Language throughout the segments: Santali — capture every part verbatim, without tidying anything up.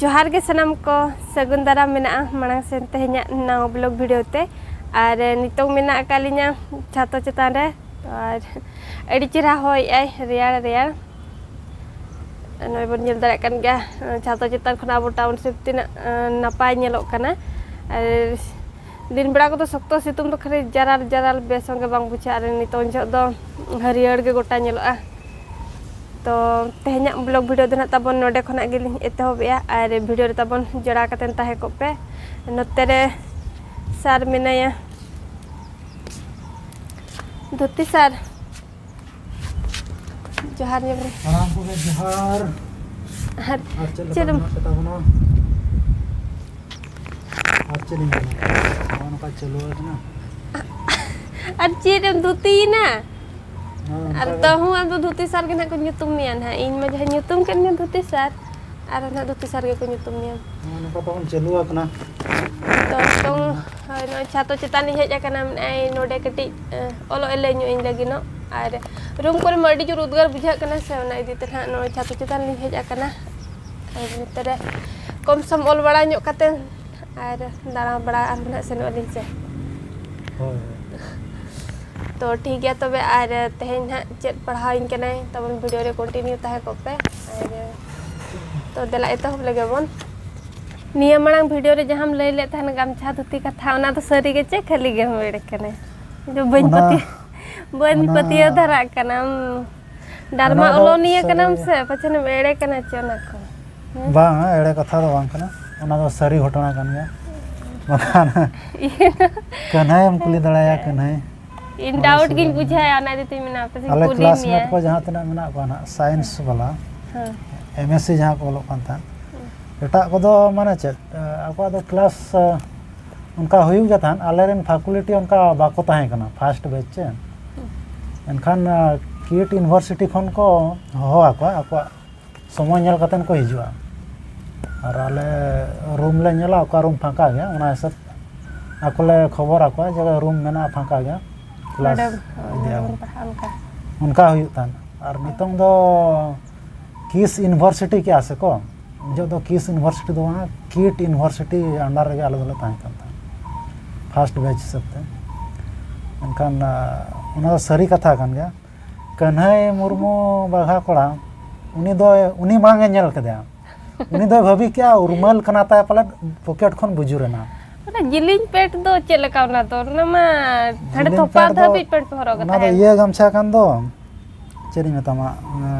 ᱡᱚᱦᱟᱨ ᱜᱮ ᱥᱟᱱᱟᱢ ᱠᱚ, ᱥᱟᱹᱜᱩᱱ ᱫᱟᱨᱟᱢ ᱢᱮᱱᱟᱜᱼᱟ ᱢᱟᱲᱟᱝ ᱥᱮᱱ ᱛᱮᱦᱮᱧᱟᱜ ᱱᱟᱣᱟ ᱵᱞᱚᱜ ᱵᱷᱤᱰᱤᱭᱳ ᱛᱮ᱾ ᱟᱨ ᱱᱤᱛᱚᱝ ᱢᱮᱱᱟᱜ ᱟᱠᱟᱫ ᱞᱤᱧᱟ ᱪᱷᱟᱛᱚ ᱪᱮᱛᱟᱱ ᱨᱮ᱾ ᱟᱨ ᱟᱹᱰᱤ ᱪᱮᱦᱨᱟ ᱦᱚᱭᱮᱜᱼᱟᱭ, ᱨᱮᱭᱟᱲ ᱨᱮᱭᱟᱲ᱾ ᱱᱚᱜᱼᱚᱭ ᱵᱚᱱ ᱧᱮᱞ ᱫᱟᱲᱮᱭᱟᱜ ᱠᱟᱱ ᱜᱮᱭᱟ, ᱪᱷᱟᱛᱚ ᱪᱮᱛᱟᱱ ᱠᱷᱚᱱ ᱟᱵᱚ ᱴᱟᱣᱩᱱᱥᱤᱯ ᱛᱤᱱᱟᱹᱜ ᱱᱟᱯᱟᱭ ᱧᱮᱞᱚᱜ ᱠᱟᱱᱟ᱾ ᱟᱨ ᱫᱤᱱ ᱵᱮᱲᱟ ᱠᱚᱫᱚ ᱥᱚᱠᱛᱚ ᱥᱤᱛᱩᱝ ᱫᱚ ᱠᱷᱟᱹᱞᱤ ᱡᱟᱨᱟᱞ ᱡᱟᱨᱟᱞ ᱵᱮᱥ ᱦᱚᱸ ᱜᱮ ᱵᱟᱝ ᱵᱩᱡᱷᱟᱹᱜᱼᱟ, ᱟᱨ ᱱᱤᱛᱚᱝ ᱡᱚᱦᱚᱜ ᱫᱚ ᱦᱟᱹᱨᱭᱟᱹᱲ ᱜᱮ ᱜᱚᱴᱟ ᱧᱮᱞᱚᱜᱼᱟ᱾ ᱛᱚ ᱛᱮᱦᱮᱧᱟᱜ ᱵᱞᱚᱜ ᱵᱷᱤᱰᱤᱭᱳ ᱫᱚ ᱱᱟᱦᱟᱜ ᱛᱟᱵᱚᱱ ᱱᱚᱰᱮ ᱠᱷᱚᱱᱟᱜ ᱜᱮᱞᱤᱧ ᱮᱛᱚᱦᱚᱵᱮᱜᱼᱟ, ᱟᱨ ᱵᱷᱤᱰᱤᱭᱳ ᱨᱮ ᱛᱟᱵᱚᱱ ᱡᱚᱲᱟᱣ ᱠᱟᱛᱮᱱ ᱛᱟᱦᱮᱸ ᱠᱚᱜ ᱯᱮ᱾ ᱱᱚᱛᱮ ᱨᱮ ᱥᱟᱨ ᱢᱮᱱᱟᱭᱟ, ᱫᱷᱩᱛᱤ ᱥᱟᱨ, ᱡᱚᱦᱟᱨ ᱧᱚᱜ ᱨᱮ᱾ ᱥᱟᱱᱟᱢ ᱠᱚᱜᱮ ᱡᱚᱦᱟᱨ᱾ ᱟᱨ ᱟᱨ ᱪᱮᱫ ᱞᱮᱠᱟ ᱪᱮᱫ ᱮᱢ ᱢᱮᱱᱟᱜ ᱯᱮ ᱛᱟᱵᱚᱱᱟ? ᱟᱨ ᱪᱮᱫ ᱤᱧ ᱢᱮᱱᱟ, ᱱᱚᱜᱼᱚ ᱱᱚᱝᱠᱟ ᱪᱟᱹᱞᱩ ᱟᱠᱟᱱᱟ᱾ ᱟᱨ ᱪᱮᱫ ᱮᱢ ᱫᱷᱩᱛᱤᱭᱮᱱᱟ? ᱦᱮᱸ, ᱚᱱᱠᱟ ᱟᱨ ᱜᱮ᱾ ᱛᱟᱹᱦᱩ ᱟᱢ ᱫᱚ ᱫᱷᱩᱛᱤ ᱥᱟᱨ ᱜᱮ ᱱᱟᱦᱟᱜ ᱠᱚ ᱧᱩᱛᱩᱢ ᱢᱮᱭᱟ ᱱᱟᱦᱟᱜ᱾ ᱤᱧ ᱢᱟ ᱡᱟᱦᱟᱸ ᱧᱩᱛᱩᱢ ᱠᱮᱫ ᱢᱮᱭᱟ ᱫᱷᱩᱛᱤ ᱥᱟᱨ, ᱟᱨ ᱱᱟᱦᱟᱜ ᱫᱷᱩᱛᱤ ᱥᱟᱨ ᱜᱮᱠᱚ ᱧᱩᱛᱩᱢ ᱢᱮᱭᱟ᱾ ᱱᱚᱜᱼᱚ ᱱᱚᱝᱠᱟ ᱛᱟᱵᱚᱱ ᱪᱟᱹᱞᱩ ᱟᱠᱟᱱᱟ᱾ ᱛᱚ ᱱᱤᱛᱚᱝ ᱦᱳᱭ, ᱱᱚᱜᱼᱚᱭ ᱪᱷᱟᱛᱚ ᱪᱮᱛᱟᱱ ᱞᱤᱧ ᱦᱮᱡ ᱟᱠᱟᱱᱟ, ᱢᱮᱱᱮᱫᱼᱟᱭ ᱱᱚᱰᱮ ᱠᱟᱹᱴᱤᱡ ᱮ, ᱚᱞᱚᱜ ᱮ ᱞᱟᱹᱭ ᱧᱚᱜ ᱤᱧ ᱞᱟᱹᱜᱤᱫ ᱱᱚᱜ᱾ ᱟᱨ ᱨᱩᱢ ᱠᱚᱨᱮ ᱢᱟ ᱟᱹᱰᱤ ᱡᱳᱨ ᱩᱫᱽᱜᱟᱹᱨ ᱵᱩᱡᱷᱟᱹᱜ ᱠᱟᱱᱟ ᱥᱮ, ᱚᱱᱟ ᱤᱫᱤ ᱛᱮ ᱱᱟᱦᱟᱜ ᱱᱚᱜᱼᱚᱭ ᱪᱷᱟᱛᱚ ᱪᱮᱛᱟᱱ ᱞᱤᱧ ᱦᱮᱡ ᱟᱠᱟᱱᱟ᱾ ᱟᱨ ᱱᱚᱛᱮ ᱨᱮ ᱠᱚᱢ ᱥᱚᱢ ᱚᱞ ᱵᱟᱲᱟ ᱧᱚᱜ ᱠᱟᱛᱮ ᱟᱨ ᱫᱟᱬᱟ ᱵᱟᱲᱟ ᱟᱨᱦᱚᱸ ᱱᱟᱦᱟᱜ ᱥᱮᱱᱚᱜ ᱟᱹᱞᱤᱧ ᱥᱮ᱾ ᱦᱳᱭ, ᱦᱳᱭ᱾ ᱛᱚ ᱴᱷᱤᱠ ᱜᱮᱭᱟ ᱛᱚᱵᱮ, ᱟᱨ ᱛᱮᱦᱮᱧ ᱱᱟᱦᱟᱜ ᱪᱮᱫ ᱯᱟᱲᱦᱟᱣᱤᱧ ᱠᱟᱱᱟᱭ ᱛᱟᱵᱚᱱ ᱵᱷᱤᱰᱤᱭᱳ ᱨᱮ ᱠᱚᱱᱴᱤᱱᱤᱭᱩ ᱛᱟᱦᱮᱸ ᱠᱚᱜ ᱯᱮ᱾ ᱟᱨ ᱛᱚ ᱫᱮᱞᱟ ᱮᱛᱚᱦᱚᱵ ᱞᱮᱜᱮ ᱵᱚᱱ᱾ ᱱᱤᱭᱟᱹ ᱢᱟᱲᱟᱝ ᱵᱷᱤᱰᱤᱭᱳ ᱨᱮ ᱡᱟᱦᱟᱸᱢ ᱞᱟᱹᱭ ᱞᱮᱫ ᱛᱟᱦᱮᱱ ᱜᱟᱢᱪᱷᱟ ᱫᱷᱩᱛᱤ ᱠᱟᱛᱷᱟ, ᱚᱱᱟ ᱫᱚ ᱥᱟᱹᱨᱤ ᱜᱮ ᱪᱮ ᱠᱷᱟᱹᱞᱤ ᱜᱮᱢ ᱮᱲᱮ ᱠᱟᱱᱟ? ᱤᱧ ᱫᱚ ᱵᱟᱹᱧ ᱚᱱᱟ- ᱯᱟᱹᱛᱭᱟᱹᱣ, ᱵᱟᱹᱧ ᱚᱱᱟ- ᱯᱟᱹᱛᱭᱟᱹᱣ ᱫᱷᱟᱨᱟᱜ ᱠᱟᱱᱟ᱾ ᱩᱸ, ᱰᱟᱨᱢᱟ ᱚᱱᱟ ᱫᱚ ᱚᱞᱚᱱᱤᱭᱟᱹ ᱥᱟᱹᱨᱤ ᱠᱟᱱᱟᱢ ᱜᱮ᱾ ᱥᱮ ᱯᱟᱪᱷᱮᱢ ᱮᱲᱮ ᱠᱟᱱᱟ ᱪᱮ ᱚᱱᱟ ᱠᱚ? ᱦᱮᱸ? ᱵᱟᱝ, ᱮᱲᱮ ᱠᱟᱛᱷᱟ ᱫᱚ ᱵᱟᱝ ᱠᱟᱱᱟ, ᱚᱱᱟ ᱫᱚ ᱥᱟᱹᱨᱤ ᱜᱷᱚᱴᱚᱱᱟ ᱠᱟᱱ ᱜᱮᱭᱟ᱾ ᱵᱟᱠᱷᱟᱱ ᱤᱭᱟᱹ, ᱠᱟᱹᱱᱦᱟᱹᱭ ᱮᱢ ᱠᱩᱞᱤ ᱫᱟᱲᱮᱭᱟᱭᱟ, ᱠᱟᱹᱱᱦᱟᱹᱭ᱾ ᱤᱧ ᱰᱟᱣᱩᱴ ᱜᱤᱧ ᱵᱩᱡᱷᱟᱹᱣᱟ, ᱚᱱᱟ ᱤᱫᱤ ᱛᱮᱧ ᱢᱮᱱᱟ ᱟᱯᱮ ᱥᱮᱫ ᱟᱞᱮ ᱠᱩᱞᱤ ᱠᱞᱟᱥᱢᱮᱴ ᱢᱮᱭᱟ᱾ ᱠᱚ ᱡᱟᱦᱟᱸ ᱛᱤᱱᱟᱹᱜ ᱢᱮᱱᱟᱜ ᱠᱚᱣᱟ ᱱᱟᱦᱟᱜ, ᱥᱟᱭᱮᱱᱥ ᱵᱟᱞᱟ, ᱦᱮᱸ᱾ ᱮᱢ ᱮᱥ ᱥᱤ ᱡᱟᱦᱟᱸ ᱠᱚ ᱚᱞᱚᱜ ᱠᱟᱱ ᱛᱟᱦᱮᱸᱫ, ᱮᱴᱟᱜ ᱠᱚᱫᱚ ᱢᱟᱱᱮ ᱪᱮᱫ, ᱟᱠᱚᱣᱟᱜ ᱫᱚ ᱠᱞᱟᱥ ᱚᱱᱠᱟ ᱦᱩᱭᱩᱜ ᱜᱮ ᱛᱟᱦᱮᱸᱫ, ᱟᱞᱮᱨᱮᱱ ᱯᱷᱟᱠᱩᱞᱴᱤ ᱚᱱᱠᱟ ᱵᱟᱠᱚ ᱛᱟᱦᱮᱸ ᱠᱟᱱᱟ ᱯᱷᱟᱥᱴ ᱵᱮᱪ ᱪᱮ᱾ ᱮᱱᱠᱷᱟᱱ ᱠᱤᱴ ᱤᱭᱩᱱᱤᱵᱷᱟᱨᱥᱤᱴᱤ ᱠᱷᱚᱱ ᱠᱚ ᱦᱚᱦᱚ ᱟᱠᱚᱣᱟ, ᱟᱠᱚᱣᱟᱜ ᱥᱚᱢᱚᱭ ᱧᱮᱞ ᱠᱟᱛᱮᱫ ᱠᱚ ᱦᱤᱡᱩᱜᱼᱟ᱾ ᱟᱨ ᱟᱞᱮ ᱨᱩᱢ ᱞᱮ ᱧᱮᱞᱟ, ᱚᱠᱟ ᱨᱩᱢ ᱯᱷᱟᱸᱠᱟ ᱜᱮᱭᱟ, ᱚᱱᱟ ᱦᱤᱥᱟᱹᱵ ᱟᱠᱚ ᱞᱮ ᱠᱷᱚᱵᱚᱨ ᱟᱠᱚᱣᱟ ᱡᱮ ᱨᱩᱢ ᱢᱮᱱᱟᱜᱼᱟ ᱯᱷᱟᱸᱠᱟ ᱜᱮᱭᱟ, ᱠᱞᱟᱥ ᱱᱚᱰᱮ, ᱤᱫᱤᱭᱟ ᱱᱚᱰᱮ ᱵᱚᱱ᱾ ᱵᱚᱱ ᱯᱟᱲᱦᱟᱜᱼᱟ ᱚᱱᱠᱟ᱾ ᱚᱱᱠᱟ ᱦᱩᱭᱩᱜ ᱛᱟᱦᱮᱸᱫ᱾ ᱟᱨ ᱱᱤᱛᱚᱝ ᱫᱚ ᱠᱤᱥ ᱤᱭᱩᱱᱤᱵᱷᱟᱨᱥᱤᱴᱤ ᱠᱮᱜᱼᱟ ᱥᱮ ᱠᱚ, ᱡᱚᱦᱚᱜ ᱫᱚ ᱠᱤᱥ ᱤᱭᱩᱱᱤᱵᱷᱟᱨᱥᱤᱴᱤ ᱫᱚ ᱵᱟᱝ, ᱠᱤᱴ ᱤᱭᱩᱱᱤᱵᱷᱟᱨᱥᱤᱴᱤ ᱟᱱᱰᱟᱨ ᱨᱮᱜᱮ ᱟᱞᱮ ᱫᱚᱞᱮ ᱛᱟᱦᱮᱸ ᱠᱟᱱ ᱛᱟᱦᱮᱸᱫ, ᱯᱷᱟᱥᱴ ᱵᱮᱪ ᱦᱤᱥᱟᱹᱵ ᱛᱮ᱾ ᱢᱮᱱᱠᱷᱟᱱ ᱚᱱᱟ ᱫᱚ ᱥᱟᱹᱨᱤ ᱠᱟᱛᱷᱟ ᱠᱟᱱ ᱜᱮᱭᱟ᱾ ᱠᱟᱹᱱᱦᱟᱹᱭ ᱢᱩᱨᱢᱩ ᱵᱟᱜᱷᱟ ᱠᱚᱲᱟ, ᱩᱱᱤ ᱫᱚ, ᱩᱱᱤ ᱢᱟᱲᱟᱝ ᱮ ᱧᱮᱞ ᱠᱮᱫᱮᱭᱟ᱾ ᱩᱱᱤ ᱫᱚᱭ ᱵᱷᱟᱹᱵᱤ ᱠᱮᱜᱼᱟ ᱩᱨᱢᱟᱹᱞ ᱠᱟᱱᱟ ᱛᱟᱭ ᱯᱟᱞᱮᱫ, ᱯᱚᱠᱮᱴ ᱠᱷᱚᱱ ᱵᱩᱡᱩᱨ ᱮᱱᱟ᱾ ᱚᱱᱟ ᱡᱤᱞᱤᱧ ᱯᱮᱱᱴ ᱫᱚ ᱪᱮᱫ ᱞᱮᱠᱟ ᱚᱱᱟ ᱫᱚ? ᱚᱱᱟ ᱢᱟ ᱦᱟᱸᱰᱮ ᱡᱤᱞᱤᱧ ᱛᱷᱚᱯᱟ ᱯᱮᱱᱴ ᱫᱚ ᱫᱷᱟᱹᱵᱤᱡ ᱯᱮᱱᱴ ᱯᱮ ᱦᱚᱨᱚᱜᱟ ᱚᱱᱟ ᱫᱚ ᱛᱟᱦᱮᱸᱫ᱾ ᱤᱭᱟᱹ ᱜᱟᱢᱪᱷᱟ ᱠᱟᱱ ᱫᱚ, ᱪᱮᱫ ᱤᱧ ᱢᱮᱛᱟᱢᱟ,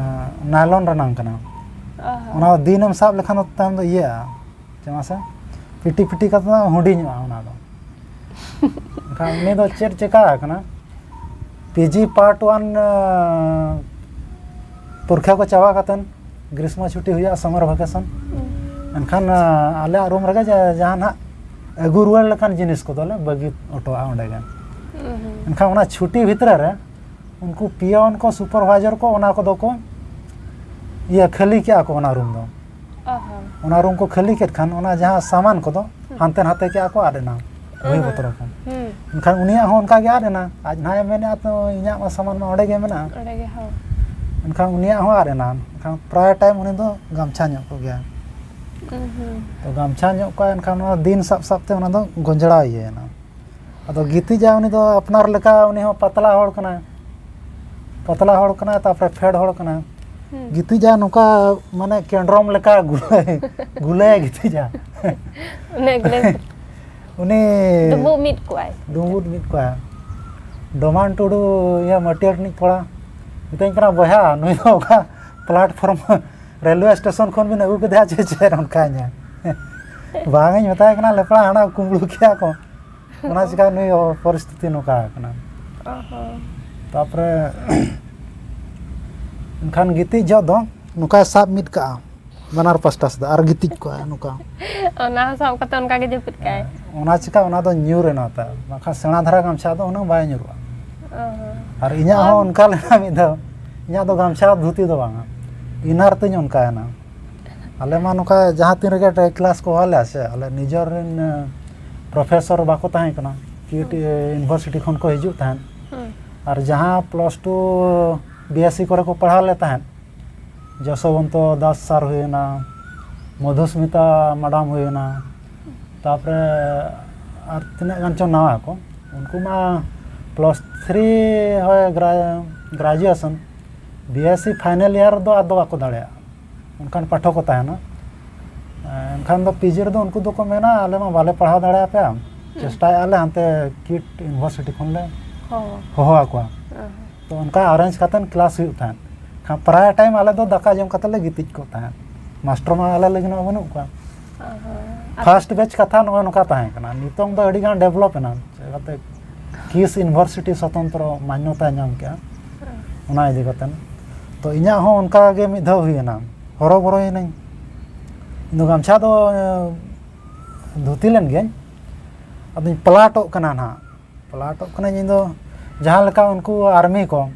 ᱱᱟᱭᱞᱚᱱ ᱨᱮᱱᱟᱝ ᱠᱟᱱᱟ᱾ ᱚ ᱦᱚᱸ᱾ ᱚᱱᱟ ᱫᱚ ᱫᱤᱱᱮᱢ ᱥᱟᱵ ᱞᱮᱠᱷᱟᱱ ᱫᱚ ᱛᱟᱭᱚᱢ ᱫᱚ ᱤᱭᱟᱹᱜᱼᱟ, ᱪᱮᱫ ᱢᱟᱥᱮ, ᱯᱤᱴᱤ ᱯᱤᱴᱤ ᱠᱟᱛᱮ ᱫᱚ ᱦᱩᱰᱤᱧᱚᱜᱼᱟ ᱚᱱᱟ ᱫᱚ᱾ ᱮᱱᱠᱷᱟᱱ ᱩᱱᱤ ᱫᱚ ᱪᱮᱫ ᱪᱮᱠᱟ ᱟᱠᱟᱱᱟ, ᱯᱤ ᱡᱤ ᱯᱟᱨᱴ ᱚᱣᱟᱱ ᱯᱚᱨᱤᱠᱷᱟ ᱠᱚ ᱪᱟᱵᱟ ᱠᱟᱛᱮᱱ ᱜᱨᱤᱥᱢᱚ ᱪᱷᱩᱴᱤ ᱦᱩᱭᱩᱜᱼᱟ, ᱥᱟᱢᱟᱨ ᱵᱷᱮᱠᱮᱥᱚᱱ᱾ ᱦᱩᱸ᱾ ᱮᱱᱠᱷᱟᱱ ᱟᱞᱮᱭᱟᱜ ᱨᱩᱢ ᱨᱮᱜᱮ ᱡᱟ-, ᱡᱟᱦᱟᱱᱟᱜ ᱟᱹᱜᱩ ᱨᱩᱣᱟᱹᱲ ᱞᱮᱠᱟᱱ ᱡᱤᱱᱤᱥ ᱠᱚᱫᱚᱞᱮ ᱵᱟᱹᱜᱤ ᱦᱚᱴᱚᱣᱟᱜᱼᱟ ᱚᱸᱰᱮ ᱜᱮ᱾ ᱦᱩᱸ ᱦᱩᱸ᱾ ᱮᱱᱠᱷᱟᱱ ᱚᱱᱟ ᱪᱷᱩᱴᱤ ᱵᱷᱤᱛᱨᱤ ᱨᱮ ᱩᱱᱠᱩ ᱯᱤᱭᱚᱱ ᱠᱚ, ᱥᱩᱯᱟᱨᱵᱷᱟᱭᱡᱟᱨ ᱠᱚ, ᱚᱱᱟ ᱠᱚᱫᱚ ᱠᱚ ᱤᱭᱟᱹ ᱠᱷᱟᱹᱞᱤ ᱠᱮᱜᱼᱟ ᱠᱚ ᱚᱱᱟ ᱨᱩᱢ ᱫᱚ᱾ ᱚ ᱦᱚᱸ᱾ ᱚᱱᱟ ᱨᱩᱢ ᱠᱚ ᱠᱷᱟᱹᱞᱤ ᱠᱮᱫ ᱠᱷᱟᱱ ᱚᱱᱟ ᱡᱟᱦᱟᱸ ᱥᱟᱢᱟᱱ ᱠᱚᱫᱚ ᱦᱩᱸ᱾ ᱦᱟᱱᱛᱮ ᱱᱟᱛᱮ ᱠᱮᱜᱼᱟ ᱠᱚ, ᱟᱫ ᱮᱱᱟ ᱵᱳᱭ ᱦᱩᱸ᱾ ᱯᱚᱛᱨᱚ ᱠᱚ᱾ ᱦᱩᱸ᱾ ᱮᱱᱠᱷᱟᱱ ᱩᱱᱤᱭᱟᱜ ᱦᱚᱸ ᱚᱱᱠᱟ ᱜᱮ ᱟᱫ ᱮᱱᱟ᱾ ᱟᱡ ᱱᱟᱦᱟᱜ ᱮ ᱢᱮᱱᱮᱫᱼᱟ ᱛᱚ ᱤᱧᱟᱹᱜ ᱢᱟ ᱥᱟᱢᱟᱱ ᱢᱟ ᱚᱸᱰᱮ ᱜᱮ ᱢᱮᱱᱟᱜᱼᱟ᱾ ᱚᱸᱰᱮ ᱜᱮ, ᱦᱳᱭ᱾ ᱮᱱᱠᱷᱟᱱ ᱩᱱᱤᱭᱟᱜ ᱦᱚᱸ ᱟᱫ ᱮᱱᱟ᱾ ᱮᱱᱠᱷᱟᱱ ᱯᱨᱟᱭ ᱴᱟᱭᱤᱢ ᱩᱱᱤ ᱫᱚ ᱜᱟᱢᱪᱷᱟ ᱧᱚᱜ ᱠᱚᱜ ᱜᱮᱭᱟ᱾ ᱦᱩᱸ ᱦᱩᱸ᱾ ᱛᱚ ᱜᱟᱢᱪᱷᱟ ᱧᱚᱜ ᱠᱚᱜᱼᱟ, ᱮᱱᱠᱷᱟᱱ ᱚᱱᱟ ᱫᱤᱱ ᱥᱟᱵ ᱥᱟᱵ ᱛᱮ ᱚᱱᱟ ᱫᱚ ᱜᱚᱸᱡᱽᱲᱟᱣ ᱤᱭᱟᱹᱭᱮᱱᱟ᱾ ᱟᱫᱚ ᱜᱤᱛᱤᱡᱟ ᱩᱱᱤ ᱫᱚ ᱟᱯᱱᱟᱨ ᱞᱮᱠᱟ, ᱩᱱᱤ ᱦᱚᱸ ᱯᱟᱛᱞᱟ ᱦᱚᱲ ᱠᱟᱱᱟᱭ, ᱯᱟᱛᱞᱟ ᱦᱚᱲ ᱠᱟᱱᱟᱭ, ᱛᱟᱨᱯᱚᱨᱮ ᱯᱷᱮᱰ ᱦᱚᱲ ᱠᱟᱱᱟᱭ᱾ ᱦᱩᱸ᱾ ᱜᱤᱛᱤᱡᱟ ᱱᱚᱝᱠᱟ ᱢᱟᱱᱮ ᱠᱮᱱᱰᱨᱚᱢ ᱞᱮᱠᱟ ᱜᱩᱞᱟᱹᱭ, ᱜᱩᱞᱟᱹᱭ ᱜᱤᱛᱤᱡᱟ᱾ ᱚᱱᱮ ᱜᱩᱞᱟᱹᱭ᱾ ᱩᱱᱤ ᱰᱩᱸᱵᱩᱜ ᱢᱤᱫ ᱠᱚᱜᱼᱟᱭ᱾ ᱰᱩᱸᱵᱩᱜ ᱢᱤᱫ ᱠᱚᱜᱼᱟᱭ᱾ ᱰᱚᱢᱟᱱ ᱴᱩᱰᱩ, ᱤᱭᱟᱹ, ᱢᱟᱹᱴᱤᱭᱟᱹ ᱨᱤᱱᱤᱡ ᱠᱚᱲᱟ ᱢᱤᱛᱟᱹᱧ ᱠᱟᱱᱟ, "ᱵᱚᱭᱦᱟ, ᱱᱩᱭ ᱫᱚ ᱚᱠᱟ platform ᱨᱮᱞᱣᱮ ᱥᱴᱮᱥᱚᱱ ᱠᱷᱚᱱ ᱵᱤᱱ ᱟᱹᱜᱩ ᱠᱮᱫᱮᱭᱟ ᱪᱮ ᱪᱮᱫ?" ᱚᱱᱠᱟᱧᱟ᱾ ᱵᱟᱝ ᱤᱧ ᱢᱮᱛᱟᱭ ᱠᱟᱱᱟ, ᱞᱮᱯᱲᱟ, ᱦᱟᱱᱟ ᱠᱩᱢᱵᱽᱲᱩ ᱠᱮᱜᱼᱟ ᱠᱚ᱾ ᱚᱱᱟ ᱪᱤᱠᱟ ᱱᱩᱭ ᱯᱚᱨᱤᱥᱛᱷᱤᱛᱤ ᱱᱚᱝᱠᱟ ᱟᱠᱟᱱᱟ᱾ ᱚ ᱦᱚᱸ᱾ ᱛᱟᱯᱚᱨᱮ ᱮᱱᱠᱷᱟᱱ ᱜᱤᱛᱤᱡ ᱡᱚᱦᱚᱜ ᱫᱚ ᱱᱚᱝᱠᱟᱭ ᱥᱟᱵ ᱢᱤᱫ ᱠᱟᱜᱼᱟ, ᱵᱟᱱᱟᱨ ᱯᱟᱥᱴᱟ ᱥᱮᱫ ᱟᱨ ᱜᱤᱛᱤᱡ ᱠᱚᱜᱼᱟ ᱱᱚᱝᱠᱟ᱾ ᱚᱱᱟ ᱦᱚᱸ ᱥᱟᱵ ᱠᱟᱛᱮ ᱚᱱᱠᱟ ᱜᱮ ᱡᱟᱹᱯᱤᱫ ᱠᱟᱜᱼᱟᱭ᱾ ᱚᱱᱟ ᱪᱤᱠᱟ ᱚᱱᱟ ᱫᱚ ᱧᱩᱨ ᱮᱱᱟ ᱛᱟᱭ, ᱵᱟᱠᱷᱟᱱ ᱥᱮᱬᱟ ᱫᱷᱟᱨᱟ ᱜᱟᱢᱪᱷᱟ ᱫᱚ ᱩᱱᱟᱹᱜ ᱵᱟᱭ ᱧᱩᱨᱩᱜᱼᱟ᱾ ᱚ ᱦᱚᱸ᱾ ᱟᱨ ᱤᱧᱟᱹᱜ ᱦᱚᱸ ᱚᱱᱠᱟ ᱞᱮᱱᱟ ᱢᱤᱫ ᱫᱷᱟᱣ, ᱤᱧᱟᱹᱜ ᱫᱚ ᱜᱟᱢᱪᱷᱟ ᱫᱷᱩᱛᱤ ᱫᱚ ᱵᱟᱝᱟ, ᱤᱱᱟᱨ ᱛᱤᱧ ᱚᱱᱠᱟᱭᱮᱱᱟ᱾ ᱟᱞᱮ ᱢᱟ ᱱᱚᱝᱠᱟ ᱡᱟᱦᱟᱸ ᱛᱤᱱ ᱨᱮᱜᱮ ᱠᱞᱟᱥ ᱠᱚ ᱦᱚᱦᱚ ᱞᱮᱭᱟ ᱥᱮ, ᱟᱞᱮ ᱱᱤᱡᱮᱨ ᱨᱮᱱ, ᱮ, ᱯᱨᱚᱯᱷᱮᱥᱚᱨ ᱵᱟᱠᱚ ᱛᱟᱦᱮᱸ ᱠᱟᱱᱟ, ᱠᱤᱭᱩᱴᱤ ᱦᱩᱸ᱾ ᱤᱭᱩᱱᱤᱵᱷᱟᱨᱥᱤᱴᱤ ᱠᱷᱚᱱ ᱠᱚ ᱦᱤᱡᱩᱜ ᱛᱟᱦᱮᱸᱫ᱾ ᱦᱩᱸ᱾ ᱟᱨ ᱡᱟᱦᱟᱸ plus two B S C ᱠᱚᱨᱮ ᱠᱚ ᱯᱟᱲᱦᱟᱣ ᱞᱮ ᱛᱟᱦᱮᱸᱫ, ᱡᱚᱥᱚᱵᱚᱱᱛᱚ ᱫᱟᱥ ᱥᱟᱨ ᱦᱩᱭᱮᱱᱟ, ᱢᱚᱫᱷᱩᱥᱢᱤᱛᱟ ᱢᱟᱰᱟᱢ ᱦᱩᱭᱮᱱᱟ, ᱛᱟᱯᱚᱨᱮ ᱟᱨ ᱛᱤᱱᱟᱹᱜ ᱜᱟᱱ ᱪᱚᱝ ᱱᱟᱣᱟ ᱠᱚ, ᱩᱱᱠᱩ ᱢᱟ ᱯᱞᱟᱥ ᱛᱷᱨᱤ ᱦᱳᱭ, graduation, B S C final year ᱫᱚ ᱟᱫᱚ ᱵᱟᱠᱚ ᱫᱟᱲᱮᱭᱟᱜᱼᱟ, ᱚᱱᱠᱟᱱ ᱯᱟᱴᱷᱚᱠ ᱠᱚ ᱛᱟᱦᱮᱱᱟ᱾ ᱮᱱᱠᱷᱟᱱ ᱫᱚ ᱯᱤ ᱡᱤ ᱨᱮᱫᱚ ᱩᱱᱠᱩ ᱫᱚᱠᱚ ᱢᱮᱱᱟ, "ᱟᱞᱮ ᱢᱟ ᱵᱟᱞᱮ ᱯᱟᱲᱦᱟᱣ ᱫᱟᱲᱮᱭᱟᱯᱮᱭᱟ, ᱪᱮᱥᱴᱟᱭᱮᱫᱼᱟ ᱞᱮ ᱦᱟᱱᱛᱮ ᱠᱤᱴ ᱤᱭᱩᱱᱤᱵᱷᱟᱨᱥᱤᱴᱤ ᱠᱷᱚᱱ ᱞᱮ ᱦᱚᱸ ᱦᱚᱦᱚ ᱟᱠᱚᱣᱟ᱾" ᱛᱚ ᱚᱱᱠᱟ ᱟᱨᱮᱧᱡᱽ ᱠᱟᱛᱮᱫ ᱠᱞᱟᱥ ᱦᱩᱭᱩᱜ ᱛᱟᱦᱮᱸᱫ᱾ ᱠᱷᱟᱱ ᱯᱨᱟᱭ ᱴᱟᱭᱤᱢ ᱟᱞᱮ ᱫᱚ ᱫᱟᱠᱟ ᱡᱚᱢ ᱠᱟᱛᱮᱫ ᱞᱮ ᱜᱤᱛᱤᱡ ᱠᱚᱜ ᱛᱟᱦᱮᱸᱫ, ᱢᱟᱥᱴᱟᱨ ᱢᱟ ᱟᱞᱮ ᱞᱟᱹᱜᱤᱫ ᱢᱟ ᱵᱟᱹᱱᱩᱜ ᱠᱚᱣᱟ᱾ ᱯᱷᱟᱥᱴ ᱵᱮᱪ ᱠᱟᱛᱷᱟ ᱱᱚᱜᱼᱚᱭ ᱱᱚᱝᱠᱟ ᱛᱟᱦᱮᱸ ᱠᱟᱱᱟ᱾ ᱱᱤᱛᱚᱝ ᱫᱚ ᱟᱹᱰᱤ ᱜᱟᱱ ᱰᱮᱵᱷᱞᱚᱯ ᱮᱱᱟ, ᱪᱮᱫ ᱠᱟᱛᱮ ᱠᱤᱥ ᱤᱭᱩᱱᱤᱵᱷᱟᱨᱥᱤᱴᱤ ᱥᱚᱛᱚᱱᱛᱨᱚ ᱢᱟᱱᱭᱚᱛᱟᱭ ᱧᱟᱢ ᱠᱮᱜᱼᱟ, ᱚᱱᱟ ᱤᱫᱤ ᱠᱟᱛᱮ᱾ ᱛᱚ ᱤᱧᱟᱹᱜ ᱦᱚᱸ ᱚᱱᱠᱟ ᱜᱮ ᱢᱤᱫ ᱫᱷᱟᱣ ᱦᱩᱭᱮᱱᱟ, ᱦᱚᱨᱚᱵᱚᱨᱚᱭᱮᱱᱟᱹᱧ᱾ ᱤᱧ ᱫᱚ ᱜᱟᱢᱪᱷᱟ ᱫᱚ ᱮ, ᱫᱷᱩᱛᱤ ᱞᱮᱱ ᱜᱤᱭᱟᱹᱧ, ᱟᱫᱚᱧ ᱯᱟᱞᱟᱴᱚᱜ ᱠᱟᱱᱟ ᱱᱟᱦᱟᱜ᱾ ᱯᱟᱞᱟᱴᱚᱜ ᱠᱟᱹᱱᱟᱹᱧ ᱤᱧ ᱫᱚ, ᱡᱟᱦᱟᱸ ᱞᱮᱠᱟ ᱩᱱᱠᱩ ᱟᱨᱢᱤ ᱠᱚ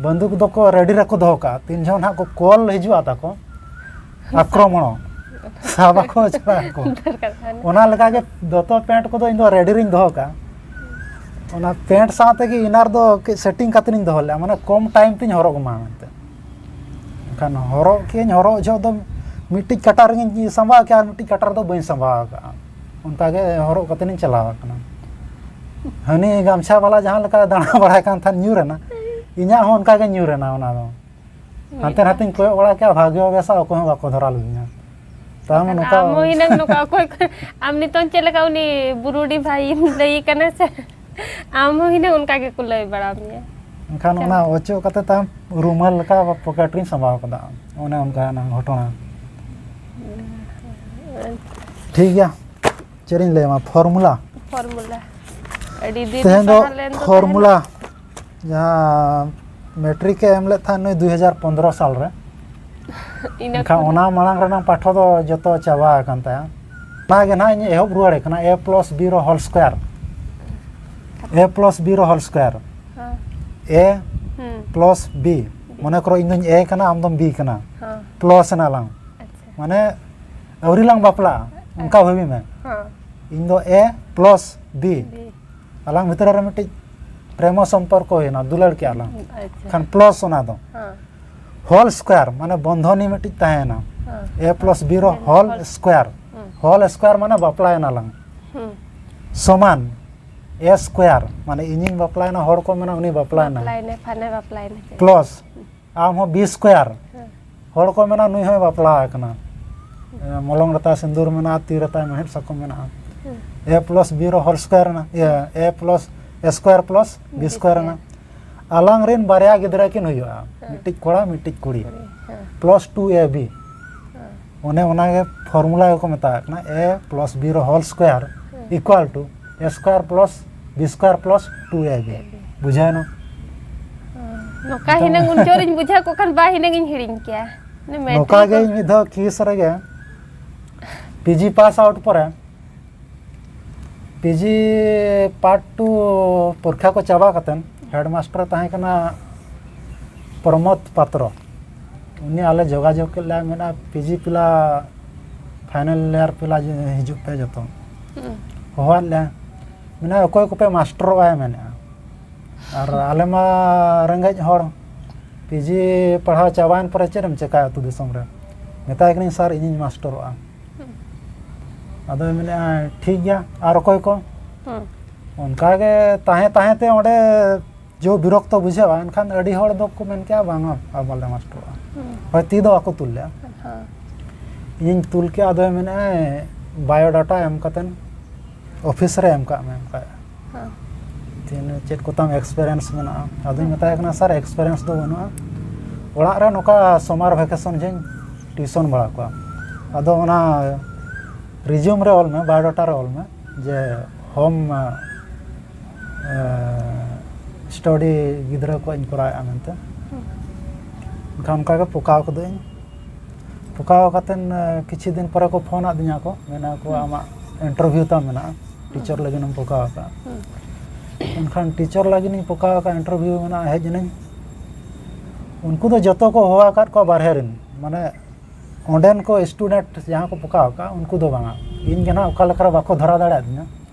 ᱵᱟᱱᱫᱩᱠ ᱫᱚᱠᱚ ᱨᱮᱰᱤ ᱨᱮᱠᱚ ᱫᱚᱦᱚ ᱠᱟᱜᱼᱟ, ᱛᱤᱱ ᱡᱚᱠᱷᱚᱱ ᱱᱟᱦᱟᱜ ᱠᱚ ᱠᱚᱞ ᱦᱤᱡᱩᱜᱼᱟ ᱛᱟᱠᱚ ᱟᱠᱨᱚᱢᱚᱬᱚ, ᱥᱟᱵ ᱟᱠᱚ ᱪᱟᱞᱟᱜ ᱟᱠᱚ᱾ ᱫᱚᱨᱠᱟᱨ ᱠᱷᱟᱱ᱾ ᱚᱱᱟ ᱞᱮᱠᱟᱜᱮ ᱫᱚᱛᱚ ᱯᱮᱱᱴ ᱠᱚᱫᱚ ᱤᱧ ᱫᱚ ᱨᱮᱰᱤ ᱨᱤᱧ ᱫᱚᱦᱚ ᱠᱟᱜᱼᱟ᱾ ᱚᱱᱟ ᱯᱮᱱᱴ ᱥᱟᱶ ᱛᱮᱜᱮ ᱤᱱᱟᱨ ᱫᱚ ᱠᱟᱹᱡ ᱥᱮᱴᱤᱝ ᱠᱟᱛᱮ ᱤᱧ ᱫᱚᱦᱚ ᱞᱮᱫᱼᱟ, ᱢᱟᱱᱮ ᱠᱚᱢ ᱴᱟᱭᱤᱢ ᱛᱤᱧ ᱦᱚᱨᱚᱜ ᱢᱟ ᱢᱮᱱᱛᱮ᱾ ᱮᱱᱠᱷᱟᱱ ᱦᱚᱨᱚᱜ ᱠᱮᱜᱼᱟᱹᱧ, ᱦᱚᱨᱚᱜ ᱡᱚᱦᱚᱜ ᱫᱚ ᱢᱤᱫᱴᱤᱡ ᱠᱟᱴᱟ ᱨᱮᱜᱮᱧ ᱥᱟᱢᱵᱟᱣ ᱠᱮᱜᱼᱟ ᱟᱨ ᱢᱤᱫᱴᱤᱡ ᱠᱟᱴᱟ ᱨᱮᱫᱚ ᱵᱟᱹᱧ ᱥᱟᱢᱵᱟᱣ ᱠᱟᱜᱼᱟ᱾ ᱚᱱᱠᱟ ᱜᱮ ᱦᱚᱨᱚᱜ ᱠᱟᱛᱮ ᱤᱧ ᱪᱟᱞᱟᱣ ᱟᱠᱟᱱᱟ᱾ ᱦᱟᱹᱱᱤ ᱜᱟᱢᱪᱷᱟ ᱵᱟᱞᱟ ᱡᱟᱦᱟᱸ ᱞᱮᱠᱟ ᱫᱟᱬᱟ ᱵᱟᱲᱟᱭ ᱠᱟᱱ ᱛᱟᱦᱮᱸᱫ ᱧᱩᱨ ᱮᱱᱟ, ᱤᱧᱟᱹᱜ ᱦᱚᱸ ᱚᱱᱠᱟ ᱜᱮ ᱧᱩᱨ ᱮᱱᱟ ᱚᱱᱟ ᱫᱚ᱾ ᱦᱟᱱᱛᱮ ᱱᱟᱛᱮᱧ ᱠᱚᱭᱚᱜ ᱵᱟᱲᱟ ᱠᱮᱜᱼᱟ, ᱵᱷᱟᱜᱮ ᱵᱮᱥᱟ ᱚᱠᱚᱭ ᱦᱚᱸ ᱵᱟᱠᱚ ᱫᱷᱚᱨᱟ ᱞᱤᱫᱤᱧᱟ᱾ ᱛᱟᱦᱚᱞᱮ ᱱᱚᱝᱠᱟ ᱟᱢ ᱦᱚᱸ ᱦᱤᱱᱟᱹᱝ ᱱᱚᱝᱠᱟ ᱚᱠᱚᱭ ᱠᱚ, ᱟᱢ ᱱᱤᱛᱚᱝ ᱪᱮᱫ ᱞᱮᱠᱟ ᱩᱱᱤ ᱵᱩᱨᱩᱰᱤ ᱵᱷᱟᱭ ᱞᱟᱹᱭ ᱠᱟᱱᱟ ᱥᱮ, ᱟᱢ ᱦᱚᱸ ᱦᱤᱱᱟᱹᱝ ᱚᱱᱠᱟ ᱜᱮᱠᱚ ᱞᱟᱹᱭ ᱵᱟᱲᱟ ᱢᱮᱭᱟ᱾ ᱮᱱᱠᱷᱟᱱ ᱚᱱᱟ ᱚᱪᱚᱜ ᱠᱟᱛᱮ ᱛᱟᱭᱚᱢ ᱨᱩᱢᱟᱞ ᱞᱮᱠᱟ ᱯᱚᱠᱮᱴ ᱨᱤᱧ ᱥᱟᱢᱵᱟᱣ ᱠᱟᱫᱟ, ᱚᱱᱮ ᱚᱱᱠᱟᱱᱟᱜ ᱜᱷᱚᱴᱚᱱᱟ᱾ ᱴᱷᱤᱠ ᱜᱮᱭᱟ, ᱪᱮᱫ ᱤᱧ ᱞᱟᱹᱭᱟᱢᱟ, ᱯᱷᱚᱨᱢᱩᱞᱟ᱾ ᱯᱷᱚᱨᱢᱩᱞᱟ ᱟᱹᱰᱤ ᱫᱤᱱ ᱛᱮᱦᱮᱧ ᱫᱚ ᱥᱟᱦᱟ ᱞᱮᱱ ᱫᱚ ᱯᱷᱚᱨᱢᱩᱞᱟ, ᱡᱟᱦᱟᱸ ᱢᱮᱴᱨᱤᱠ ᱮ ᱮᱢ ᱞᱮᱫ ᱛᱟᱦᱮᱸᱫ ᱱᱩᱭ ᱫᱩ ᱦᱟᱡᱟᱨ ᱯᱚᱱᱫᱽᱨᱚ ᱥᱟᱞ ᱨᱮ, ᱛᱟᱦᱮᱱᱟ᱾ ᱤᱱᱟᱹ ᱮᱱᱠᱷᱟᱱ ᱠᱷᱚᱱ ᱚᱱᱟ ᱢᱟᱲᱟᱝ ᱨᱮᱱᱟᱜ ᱯᱟᱴᱷᱚ ᱫᱚ ᱡᱚᱛᱚ ᱪᱟᱵᱟ ᱟᱠᱟᱱ ᱛᱟᱭᱟ᱾ ᱚᱱᱟ ᱜᱮ ᱱᱟᱦᱟᱜ ᱤᱧ ᱮᱦᱚᱵ ᱨᱩᱣᱟᱹᱲᱮ ᱠᱟᱱᱟ, ᱮ ᱯᱞᱟᱥ ᱵᱤ ᱨᱚ ᱦᱳᱞ ᱥᱠᱚᱭᱟᱨ, ᱮ ᱯᱞᱟᱥ ᱵᱤ ᱨᱚ ᱦᱳᱞ ᱥᱠᱚᱭᱟᱨ, ᱦᱮᱸ᱾ ᱮ ᱦᱩᱸ᱾ Plus B. ᱢᱚᱱᱮ ᱠᱚᱨᱚ ᱤᱧ ᱫᱚᱧ ᱮ ᱠᱟᱱᱟ, ᱟᱢ ᱫᱚᱢ ᱵᱤ ᱠᱟᱱᱟ, ᱦᱮᱸ᱾ ᱯᱞᱟᱥ ᱮᱱᱟ ᱞᱟᱝ, ᱟᱪᱪᱷᱟ᱾ ᱢᱟᱱᱮ ᱟᱹᱣᱨᱤ ᱞᱟᱝ ᱵᱟᱯᱞᱟᱜᱼᱟ, ᱚᱱᱠᱟ ᱵᱷᱟᱹᱵᱤ ᱢᱮ᱾ ᱦᱮᱸ᱾ ᱤᱧ ᱫᱚ ᱮ ᱯᱞᱟᱥ ᱵᱤ, ᱵᱤ᱾ ᱟᱞᱟᱝ ᱵᱷᱤᱛᱨᱤ ᱨᱮ ᱢᱤᱫᱴᱤᱡ ᱯᱨᱮᱢᱚ ᱥᱚᱢᱯᱚᱨᱠᱚ ᱦᱩᱭᱮᱱᱟ, ᱫᱩᱞᱟᱹᱲ ᱠᱮᱜᱼᱟ ᱞᱟᱝ, ᱟᱪᱪᱷᱟ᱾ ᱠᱷᱟᱱ ᱯᱞᱟᱥ ᱚᱱᱟ ᱫᱚ ᱦᱮᱸ᱾ ᱦᱳᱞ ᱥᱠᱚᱭᱟᱨ, ᱢᱟᱱᱮ ᱵᱚᱱᱫᱷᱚᱱᱤ ᱢᱤᱫᱴᱤᱡ ᱛᱟᱦᱮᱸᱭᱮᱱᱟ, ᱦᱮᱸ᱾ A plus B ᱨᱮ ᱦᱮᱸ, ᱦᱳᱞ ᱦᱳᱞ᱾ ᱥᱠᱚᱭᱟᱨ᱾ ᱦᱮᱸ᱾ ᱦᱳᱞ ᱥᱠᱚᱭᱟᱨ ᱢᱟᱱᱮ ᱵᱟᱯᱞᱟᱭᱮᱱᱟ ᱞᱟᱝ᱾ ᱦᱮᱸ᱾ ᱥᱚᱢᱟᱱ A ᱥᱠᱚᱭᱟᱨ, ᱢᱟᱱᱮ ᱤᱧᱤᱧ ᱵᱟᱯᱞᱟᱭᱮᱱᱟ, ᱦᱚᱲ ᱠᱚ ᱢᱮᱱᱟ ᱩᱱᱤ ᱵᱟᱯᱞᱟᱭᱮᱱᱟ᱾ ᱵᱟᱯᱞᱟᱭᱮᱱᱟᱭ, ᱯᱷᱟᱱᱮ ᱵᱟᱯᱞᱟᱭᱮᱱᱟ ᱪᱮ? ᱯᱞᱟᱥ ᱦᱮᱸ᱾ ᱟᱢ ᱦᱚᱸ B ᱥᱠᱚᱭᱟᱨ᱾ ᱦᱮᱸ᱾ ᱦᱚᱲ ᱠᱚ ᱢᱮᱱᱟ ᱱᱩᱭ ᱦᱚᱸᱭ ᱵᱟᱯᱞᱟ ᱟᱠᱟᱱᱟ᱾ ᱦᱮᱸ᱾ ᱮ, ᱢᱚᱞᱚᱝ ᱨᱮᱛᱟᱭ ᱥᱤᱸᱫᱩᱨ ᱢᱮᱱᱟᱜᱼᱟ, ᱛᱤ ᱨᱮᱛᱟᱭ ᱢᱮᱲᱦᱮᱫ ᱥᱟᱠᱚᱢ ᱢᱮᱱᱟᱜᱼᱟ᱾ ᱦᱮᱸ᱾ A plus B ᱨᱮ ᱦᱳᱞ ᱥᱠᱚᱭᱟᱨ ᱮᱱᱟ, ᱤᱭᱟᱹ, A plus A square plus B square ᱮᱱᱟ᱾ ᱟᱞᱟᱝ ᱨᱮᱱ ᱵᱟᱨᱭᱟ ᱜᱤᱫᱽᱨᱟᱹ ᱠᱤᱱ ᱦᱩᱭᱩᱜᱼᱟ, ᱦᱮᱸ᱾ ᱢᱤᱫᱴᱤᱡ ᱠᱚᱲᱟ, ᱢᱤᱫᱴᱤᱡ ᱠᱩᱲᱤ᱾ ᱠᱩᱲᱤ, ᱦᱮᱸ᱾ Plus two A B᱾ ᱦᱮᱸ᱾ ᱚᱱᱮ ᱚᱱᱟᱜᱮ ᱯᱷᱚᱨᱢᱩᱞᱟ ᱜᱮᱠᱚ ᱢᱮᱛᱟᱜ ᱠᱟᱱᱟ, A plus B ᱨᱮ ᱦᱳᱞ ᱥᱠᱚᱭᱟᱨ ᱦᱮᱸ᱾ Equal to A square plus B square plus two A B᱾ A B᱾ ᱵᱩᱡᱷᱟᱹᱣᱮᱱᱟ? ᱦᱮᱸ᱾ ᱱᱚᱝᱠᱟ ᱱᱤᱛᱚᱝ ᱦᱤᱱᱟᱹᱝ ᱩᱱ ᱡᱚᱦᱚᱜ ᱤᱧ ᱵᱩᱡᱷᱟᱹᱣ ᱠᱚᱜ ᱠᱷᱟᱱ ᱵᱟ ᱦᱤᱱᱟᱹᱝ ᱤᱧ ᱦᱤᱲᱤᱧ ᱠᱮᱭᱟ᱾ ᱚᱱᱮ ᱢᱮᱴᱨᱤᱠ ᱱᱚᱝᱠᱟ ᱜᱮ ᱠᱚ ᱤᱧ ᱢᱤᱫ ᱫᱷᱟᱣ ᱠᱤᱥ ᱨᱮᱜᱮ PG pass out ᱯᱚᱨᱮ PG part two ᱯᱚᱨᱤᱠᱠᱷᱟ ᱠᱚ ᱪᱟᱵᱟ ᱠᱟᱛᱮᱱ headmaster ᱛᱟᱦᱮᱸ ᱠᱟᱱᱟ ᱯᱨᱚᱢᱳᱫ ᱯᱟᱛᱨᱚ᱾ ᱩᱱᱤ ᱟᱞᱮ ᱡᱳᱜᱟᱡᱳᱜᱽ ᱠᱮᱫ ᱞᱮᱭᱟ, ᱢᱮᱱᱟ, "PG ᱯᱤᱞᱟ final year ᱯᱤᱞᱟ ᱡᱮ ᱦᱤᱡᱩᱜ ᱯᱮ ᱡᱚᱛᱚ᱾" ᱦᱩᱸ᱾ ᱦᱚᱦᱚᱣᱟᱫ ᱞᱮᱭᱟ, ᱢᱮᱱᱟ, "ᱚᱠᱚᱭ ᱠᱚᱯᱮ ᱢᱟᱥᱴᱟᱨᱚᱜᱼᱟ?" ᱢᱮᱱᱮᱫᱼᱟ᱾ ᱟᱨ ᱟᱞᱮ ᱢᱟ ᱨᱮᱸᱜᱮᱡ ᱦᱚᱲ, PG ᱯᱟᱲᱦᱟᱣ ᱪᱟᱵᱟᱭᱮᱱ ᱯᱚᱨᱮ ᱪᱮᱫ ᱮᱢ ᱪᱮᱠᱟᱭᱟ ᱟᱹᱛᱩ ᱫᱤᱥᱚᱢ ᱨᱮ? ᱢᱮᱛᱟᱭ ᱠᱟᱹᱱᱟᱹᱧ, "ᱥᱟᱨ, ᱤᱧᱤᱧ ᱢᱟᱥᱴᱟᱨᱚᱜᱼᱟ᱾" ᱦᱩᱸ᱾ ᱟᱫᱚᱭ ᱢᱮᱱᱮᱫᱼᱟ, "ᱴᱷᱤᱠ ᱜᱮᱭᱟ, ᱟᱨ ᱚᱠᱚᱭ ᱠᱚ?" ᱦᱩᱸ᱾ ᱚᱱᱠᱟ ᱜᱮ ᱛᱟᱦᱮᱸ ᱛᱟᱦᱮᱸ ᱛᱮ ᱚᱸᱰᱮ ᱡᱳ ᱵᱤᱨᱚᱠᱛᱚ ᱵᱩᱡᱷᱟᱹᱜᱼᱟ, ᱮᱱᱠᱷᱟᱱ ᱟᱹᱰᱤ ᱦᱚᱲ ᱫᱚᱠᱚ ᱢᱮᱱ ᱠᱮᱜᱼᱟ, "ᱵᱟᱝᱟ, ᱟᱨ ᱵᱟᱞᱮ ᱢᱟᱥᱴᱟᱨᱚᱜᱼᱟ᱾" ᱦᱩᱸ᱾ ᱦᱳᱭ, ᱛᱤ ᱫᱚ ᱵᱟᱠᱚ ᱛᱩᱞ ᱞᱮᱜᱼᱟ᱾ ᱦᱮᱸ᱾ ᱤᱧᱤᱧ ᱛᱩᱞ ᱠᱮᱜᱼᱟ, ᱟᱫᱚᱭ ᱢᱮᱱᱮᱫᱼᱟ, "ᱵᱟᱭᱳᱰᱟᱴᱟ ᱮᱢ ᱠᱟᱛᱮᱱ ᱚᱯᱷᱤᱥ ᱨᱮ ᱮᱢ ᱠᱟᱜ ᱢᱮ," ᱚᱱᱠᱟ᱾ ᱦᱮᱸ᱾ ᱛᱤᱱᱟᱹᱜ ᱪᱮᱫ ᱠᱚᱛᱟᱢ experience ᱢᱮᱱᱟᱜᱼᱟ? ᱟᱫᱚᱧ ᱦᱮᱸ᱾ ᱢᱮᱛᱟᱭ ᱠᱟᱱᱟ, "ᱥᱟᱨ, experience ᱫᱚ ᱵᱟᱹᱱᱩᱜᱼᱟ, ᱚᱲᱟᱜ ᱨᱮ ᱱᱚᱝᱠᱟ summer vacation ᱡᱮᱧ tuition ᱵᱟᱲᱟ ᱠᱚᱣᱟ, ᱟᱫᱚ ᱚᱱᱟ resume ᱨᱮ ᱚᱞ ᱢᱮ, biodata ᱨᱮ ᱚᱞ ᱢᱮ ᱡᱮ home, ᱮ, study ᱜᱤᱫᱽᱨᱟᱹ ᱠᱚᱣᱟᱜ ᱤᱧ ᱠᱚᱨᱟᱣᱮᱫᱼᱟ ᱢᱮᱱᱛᱮ᱾" ᱦᱮᱸ᱾ ᱮᱱᱠᱷᱟᱱ ᱚᱱᱠᱟ ᱜᱮ ᱯᱚᱠᱟᱣ ᱠᱟᱹᱫᱟᱹᱧ᱾ ᱯᱚᱠᱟᱣ ᱠᱟᱛᱮᱱ, ᱮ, ᱠᱤᱪᱷᱩ ᱫᱤᱱ ᱯᱚᱨᱮ ᱠᱚ ᱯᱷᱳᱱ ᱟᱹᱫᱤᱧᱟ ᱠᱚ, ᱢᱮᱱᱟ ᱠᱚ, ᱦᱩᱸ᱾ "ᱟᱢᱟᱜ interview ᱛᱟᱢ ᱢᱮᱱᱟᱜᱼᱟ, ᱦᱩᱸ᱾ ᱴᱤᱪᱟᱨ ᱞᱟᱹᱜᱤᱫ ᱮᱢ ᱯᱚᱠᱟᱣ ᱟᱠᱟᱫᱼᱟ᱾" ᱦᱩᱸ᱾ ᱮᱱᱠᱷᱟᱱ ᱴᱤᱪᱟᱨ ᱞᱟᱹᱜᱤᱫ ᱤᱧ ᱯᱚᱠᱟᱣ ᱟᱠᱟᱫ, interview ᱢᱮᱱᱟᱜᱼᱟ, ᱦᱮᱡ ᱮᱱᱟᱹᱧ᱾ ᱩᱱᱠᱩ ᱫᱚ ᱡᱚᱛᱚ ᱠᱚ ᱦᱚᱦᱚ ᱟᱠᱟᱫ ᱠᱚᱣᱟ ᱵᱟᱨᱦᱮ ᱨᱮᱱ, ᱢᱟᱱᱮ ᱚᱸᱰᱮᱱ ᱠᱚ student ᱡᱟᱦᱟᱸ ᱠᱚ ᱯᱚᱠᱟᱣ ᱟᱠᱟᱫ, ᱩᱱᱠᱩ ᱫᱚ ᱵᱟᱝᱟ᱾ ᱤᱧ ᱜᱮ ᱱᱟᱦᱟᱜ ᱚᱠᱟ ᱞᱮᱠᱟ ᱨᱮ ᱵᱟᱠᱚ ᱫᱷᱚᱨᱟ ᱫᱟᱲᱮᱭᱟᱫᱤᱧᱟ,